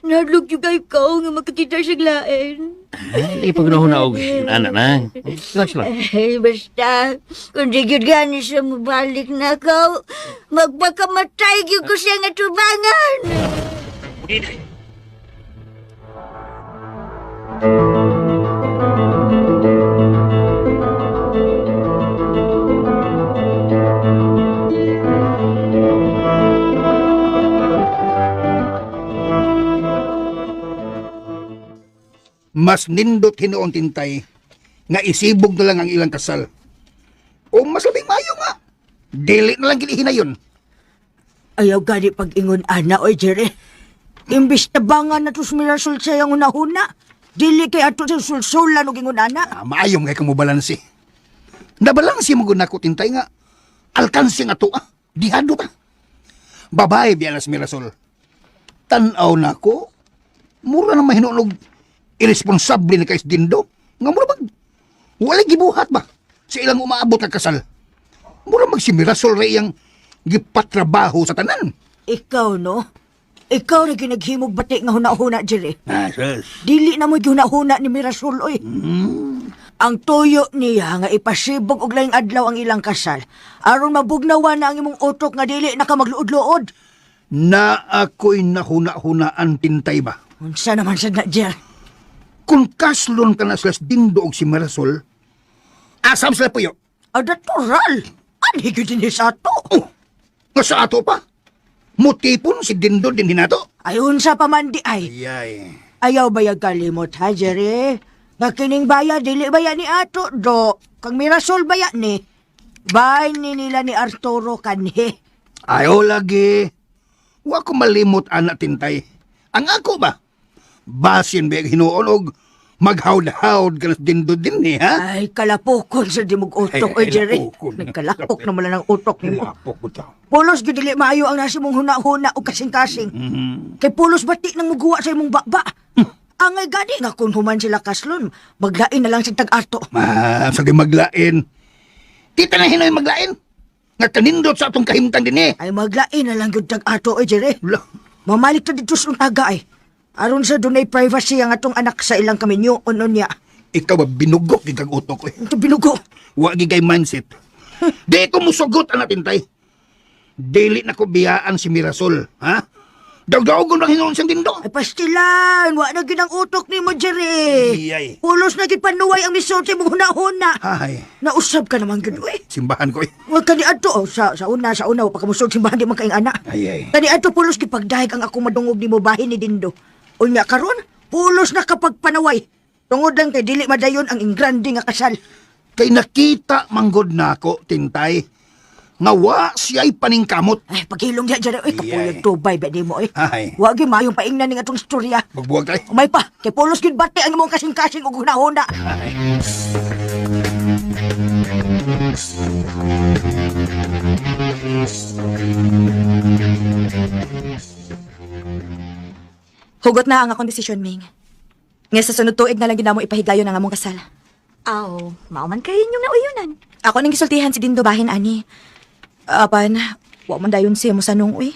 Nahadlok yung kayo ko nga makakita sa lain. Ay, lagi pag na og yun, anak nang. Relax lang. Eh, basta, kung di gyud gani siya mabalik na ako, magpakamatay gyud ko siya nga tubangan. Mas nindot hinuon, Tintay, nga isibog na lang ang ilang kasal. O mas labing maayo nga, dili na lang gilihinayon. Ayaw gani pag-ingon ana, oy Jerry. Imbis na bangan na to si Mirasol sa iyang unahuna. Dili kay ato sa sulsulan og ingon ana. Ah, maayo nga kang mobalanse. Nabalanse mo gud nako, Tintay, nga alkanse nga to ah. Dihado ta. Babae biya na si Mirasol. Tan-aw nako, mura na mahinunog irresponsable ni kay Dindo. Nga mura bag wala gibuhat ba sa ilang umaabot nga kasal. Mura mag si Mirasol ra iyang gipatrabaho sa tanan. Ikaw no? Ikaw ra ginaghimog bati nga hunahuna, Jerry. Ah, sus. Dili na mo gihunahuna ni Mirasol oy. Ang tuyo niya nga ipasibog og laing adlaw ang ilang kasal. Aron mabugnawan na ang imong utok nga dili na ka magluod-luod. Na ako'y nahuna-hunaan, Tintay ba? Unsa naman sad na, Jer? Kung kaslon ka na sila sa Dindo og si Mirasol, asam sila puyo. Ah, natural. Anhi gyud dinhi sa ato. Oh, nga sa ato pa. Mutipon si Dindo din hinato. Ay unsa pa man di ay. Ayay. Ayaw ba yung kalimot ha, Jerry? Nga kining baya, dili baya ni ato, do. Kang Mirasol baya ni. Bay ni nila ni Arturo kanhi. Ayaw lagi. Wa ko malimot, anak, Tintay. Ang ako ba? Basin ba yung hinuon og maghawd-hawd ka na sa Dindo din eh, ha? Ay, kalapokon sa dimog utok, Ay, oy, Jerry. lapokon. Nagkalapok na mala ng utok nimo. Lapok ko tao. Pulos gyud dili maayo ang nasi mong huna-huna o kasing-kasing. Kay pulos bati nang muguwa sa imong baba. Angay gani nga kung human sila kaslon, maglain na lang sa tag-ato. Ma, sa di maglain. Kita na hinoy maglain. Nga kanindot sa atong kahimtang din eh. Ay maglain na lang gyud tag-ato, oy, Jerry. Lah, Mamalik ta dito sa taga ay. Aron sa dunay privacy ang atong anak sa ilang kaminyo unon niya. Ikaw ba binugok gid kag utok eh. Ito binugo. Wa gid kay mindset. Di ko musugot anak, Tintay. Dili na ko biyaan si Mirasol, ha? Dagdaogon lang hinuon siyang Dindo. Ay pastilan, wa na gid ang utok nimo, Jerry. Iyay. Pulos na gid panuway ang misulti mong huna-huna. Ay, Nausab ka naman gid oy. Simbahan ko eh. Wa kani adto oh, sa una wa pa kamusod simbahan di man kaing ana. Ay, ay. Kani adto pulos gid pagdahig ang ako madungog nimo bahin ni Dindo. Unya karon, pulos na kapag panaway. Tungod lang kay dili madayon ang ingrande nga kasal. Kay nakita manggod nako, Tintay, nga wa siya'y paningkamot. Ay, paghilom diya dyan. Uy, kapuyag tubay ba di mo, eh. Ay. Wag yung mayong paingnan ning atong istorya. Magbuwag tayo. Umay pa, kay pulos gyud bati ang imong kasing-kasing ug hunahuna. Ay. Hugot na ang akong desisyon, Ming. Nga sa sunod tuig na lang ginamo ipahigayon ang among kasal. Aw, mao man kayo inyong nauyunan. Ako nang gisultihan si Dindo bahin ani. Apan, wa man dayon siya mo sanong uy.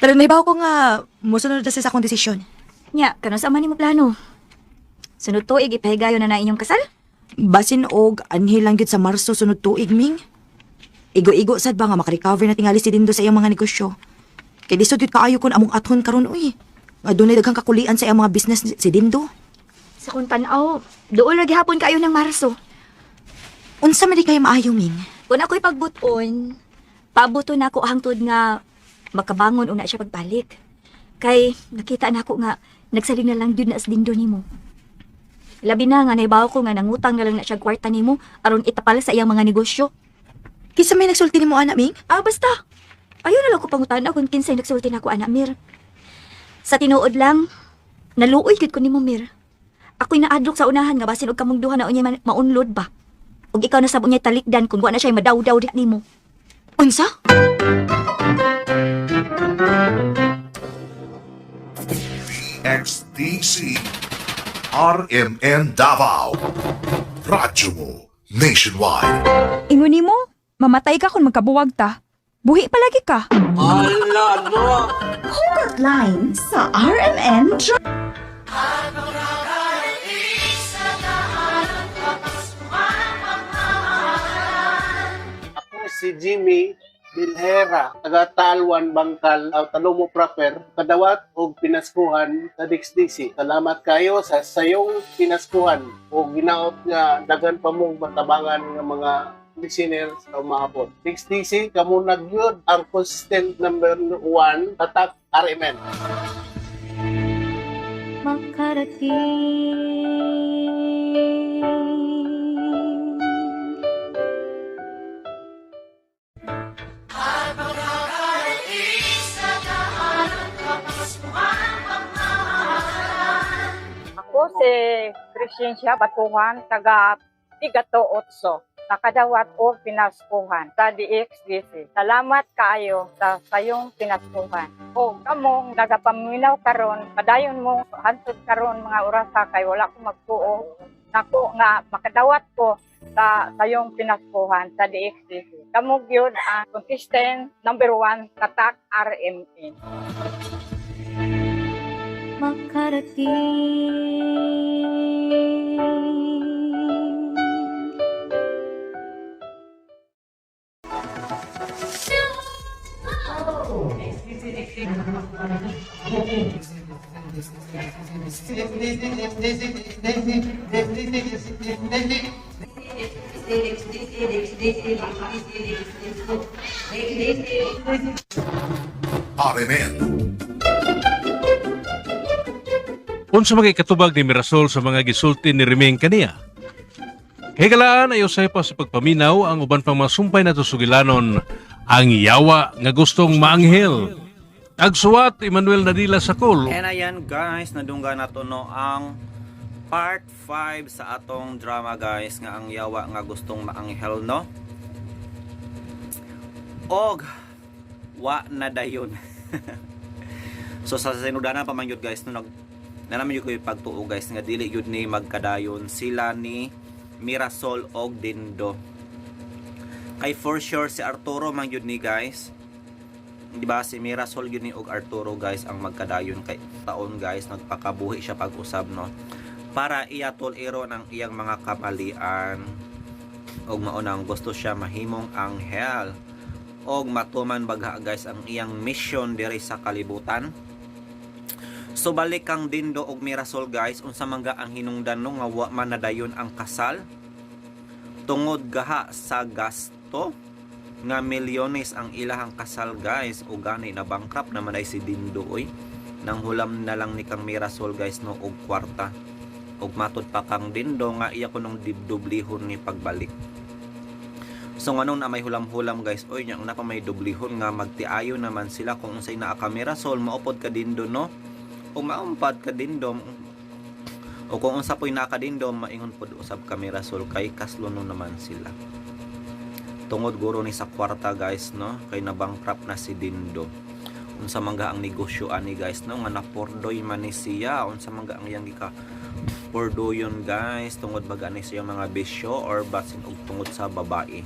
Pero nahibaw ko nga mosunod na siya sa akong desisyon. Nya, kano sa man nimo plano? Sunod tuig ipahigayon na na inyong kasal? Basin og anhi lang gyud sa Marso sunod tuig, Ming. Igo-igo sad ba nga makarecover na tingali si Dindo sa iyang mga negosyo. Kay lisod gyud kaayo kun among athon karon uy. Nga dunay daghang kakulian sa iyang mga business si Dindo. Sa kung tan-aw, dool ra gihapon kayo ng Marso. Unsa man di kay maayo, Ming? Kung ako'y pagbuton, paabuto na ako hangtod nga makabangon una siya pagbalik. Kay nakita na ako nga nagsalig na lang gyud na sa Dindo nimo. Labi na nga nahibaw ko nga nangutang na lang na siya kwarta nimo aron itapal sa iyang mga negosyo. Kinsa may nagsulti nimo ana, Ming? Ah, basta. Ayaw na lang ko pangutana kung kinsay nagsulti na ako, anak Mir. Sa tinuod lang, naluoy gid ko nimo, Mir. Ako'y naadlok sa unahan nga basin og kamong duha na unyay maunlod ba. Ug ikaw na sab unyay talikdan kung wa na siya madawdaw diha nimo. Unsa? XDC RMN Davao. Radyo mo nationwide. Ingon nimo, mamatay ka kung magkabuwag ta. Buhi palagi ka. Hugot line sa RMN. Ako si Jimmy Bilhera, taga Talwan, Bangkal, o Talomo proper, kadawat og pinaskuhan sa DXDC. Salamat kayo sa sayong pinaskuhan o ginaot nga daghan pa mong matabangan nga mga listener sa umaabot. DXDC, kamo na gyud ang consistent number 1 tatak RMN. Makarating. At makakarating sa daanan kapaskuhan pagmamahalan. Ako si Crescencia Batuhan, taga Tigato Otso, nakadawat o pinaskuhan sa DXDC. Salamat kaayo sa sayong pinaskuhan. O kamong nagapaminaw karon, padayon mo hantod karon mga orasa kay wala ko magtuo. Nako nga makadawat ko sa sayong pinaskuhan sa DXDC. Kamo gyud ang consistent number 1 tatak RMN. Makarating. RMN. Unsa mga ikatubag ni Mirasol sa mga gisulti ni Reming kaniya? Kay galaan ay usay pa sa pagpaminaw ang uban pang masumpay nato sugilanon ang yawa nga gustong maanghel. Agsuwat Emmanuel Nadila Sakol. And ayan guys, nadungga na to no ang part 5 sa atong drama guys nga ang yawa nga gustong maanghel no. Og wa na dayon. So sa sinudana pa man yun guys no, nag na naman yun ko yung pagtuo guys nga dili yun ni magkadayon sila ni Mirasol og Dindo. Kay for sure si Arturo man yun ni guys. Di ba si Mirasol yun ni og Arturo guys ang magkadayon kay taon guys nagpakabuhi siya pag-usab no para iyatol ero ng iyang mga kamalian og maunang gusto siya mahimong anghel og matuman bagha guys ang iyang mission diri sa kalibutan. So balik kang Dindo og Mirasol guys, unsa man ga ang hinungdan no nga wa man nadayon ang kasal tungod gaha sa gasto nga milyones ang ilahang kasal guys, o gani na bankrupt naman ay si Dindo oy. Nang hulam na lang ni kang Mirasol guys no og kwarta, og matud pa kang Dindo nga iya kunong dibdublihon ni pagbalik. So nganong na may hulam-hulam guys, oy nya na pa may dublihon nga magtiayo naman sila kung unsay naa ka Mirasol, maupod ka Dindo no, o maumpad ka Dindo, o kung unsa po'y naa ka Dindo, maingon pod usab ka Mirasol kay kasluno naman sila. Tungod guro ni sa kwarta guys no, kay nabankrupt na si Dindo. Unsa man ga ang negosyo ani guys no, nga napordoy man ni siya, unsa man ga ang iyang gika pordoyon guys, tungod ba gani siya mga bisyo or basin og tungod sa babae.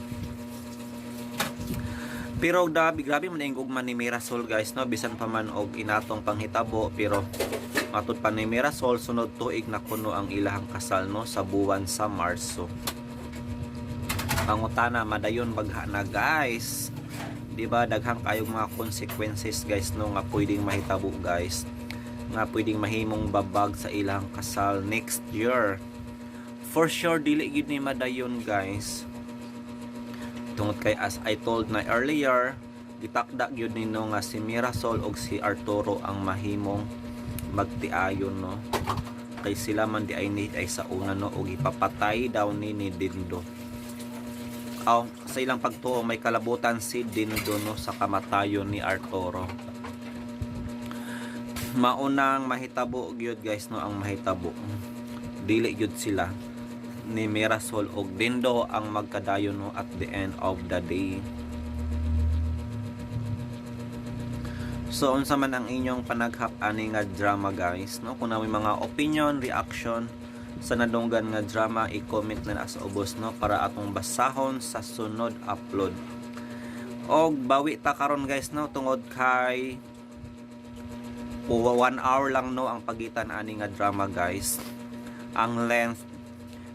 Pero grabe, grabe man ang gugma ni Mirasol guys no, bisan pa man og inatong panghitabo, pero matud pa ni Mirasol sunod tuig na kuno ang ilahang kasal no sa buwan sa Marso. Pangutana madayon bagha na guys. Di ba daghang kayong mga consequences guys no nga pwedeng mahitabo guys, nga pwedeng mahimong babag sa ilang kasal next year. For sure dili gyud ni madayon guys. Tungod kay as I told na earlier, gitakda gyud nino nga si Mirasol og si Arturo ang mahimong magtiayon no. Kay sila man di ay ni ay sa una no, og ipapatay daw ni Dindo. Aw, sa ilang pagtuo may kalabutan si Dindo no sa kamatayon ni Arturo. Maunang mahitabo gyud guys no ang mahitabo. Dili gyud sila ni Mirasol og Dindo ang magkadayon no at the end of the day. So unsa man ang inyong panaghap ani nga drama guys no, kung may mga opinion, reaction sa nadunggan nga drama, i-comment na na sa ubos no para atong basahon sa sunod upload. Og bawi ta karon guys no tungod kay 1 hour lang no ang pagitan ani nga drama guys. Ang length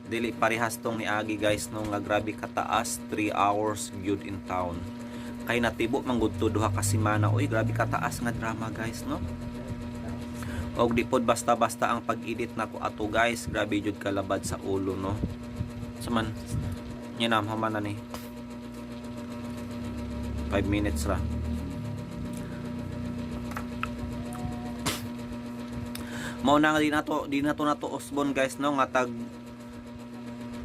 dili parehas tong niagi guys no nga grabe kataas, 3 hours gyud in town. Kay natibo manggud to duha ka semana, oy grabe kataas nga drama guys no. Og di pod basta-basta ang pag-edit nako ato guys, grabe jud kalabad sa ulo no. Saman nya na human na ni 5 minutes ra. Mao na nga di nato usbon, guys, no, nga tag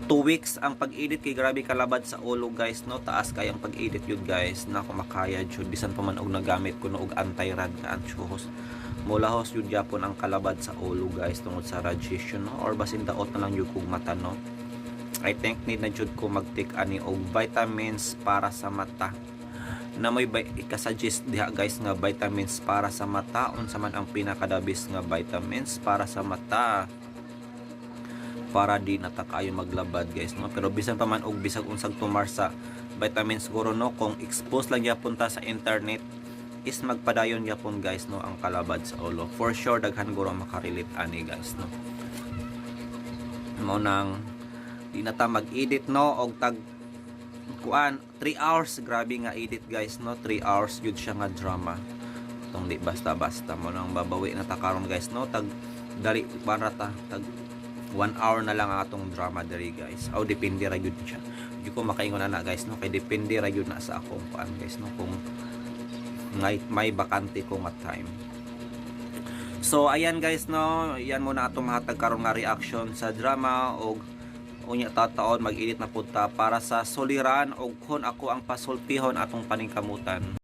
2 weeks ang pag-edit kay grabe kalabad sa ulo, guys, no. Taas kay ang pag-edit yun, guys, na ako makaya jud, bisan pa man og nagamit ko no og anti-rad nga antichos, mulahos jud gyapon ang kalabad sa ulo, guys, tungod sa radiation, no, or basin daot na lang jud kog mata, no. I think need na jud ko mag-take ani og vitamins para sa mata na may ikasuggest diha, guys, nga vitamins para sa mata. Unsa man ang pinaka-the best nga vitamins para sa mata para di na ta kaayo maglabad, guys, no? Pero bisan pa man og bisag unsag tumar sa vitamins siguro, no, kung expose lang gyapon ta sa internet is magpadayon gyapon, guys, no, ang kalabad sa ulo. For sure daghan guro ang makarelate ani, guys, no. Mao nang di na ta mag-edit, no, og tag kuan 3 hours. Grabe nga edit, guys, no. 3 hours yun siya nga drama tong di basta-basta. Mo nang babawi na ta karon, guys, no. Tag dali para ta tag 1 hour na lang ang atong drama diri, guys. Aw, depende ra gyud siya. Di ko makaingon ana, guys, no, kay depende ra gyud na sa akong kuan, guys, no, kung may bakante ko nga time. So ayan, guys, no, yan muna atong mahatag karon nga reaction sa drama og unya tataon mag-edit na pud ta para sa Suliran og Kon Ako ang Pasultihon, atong paningkamutan.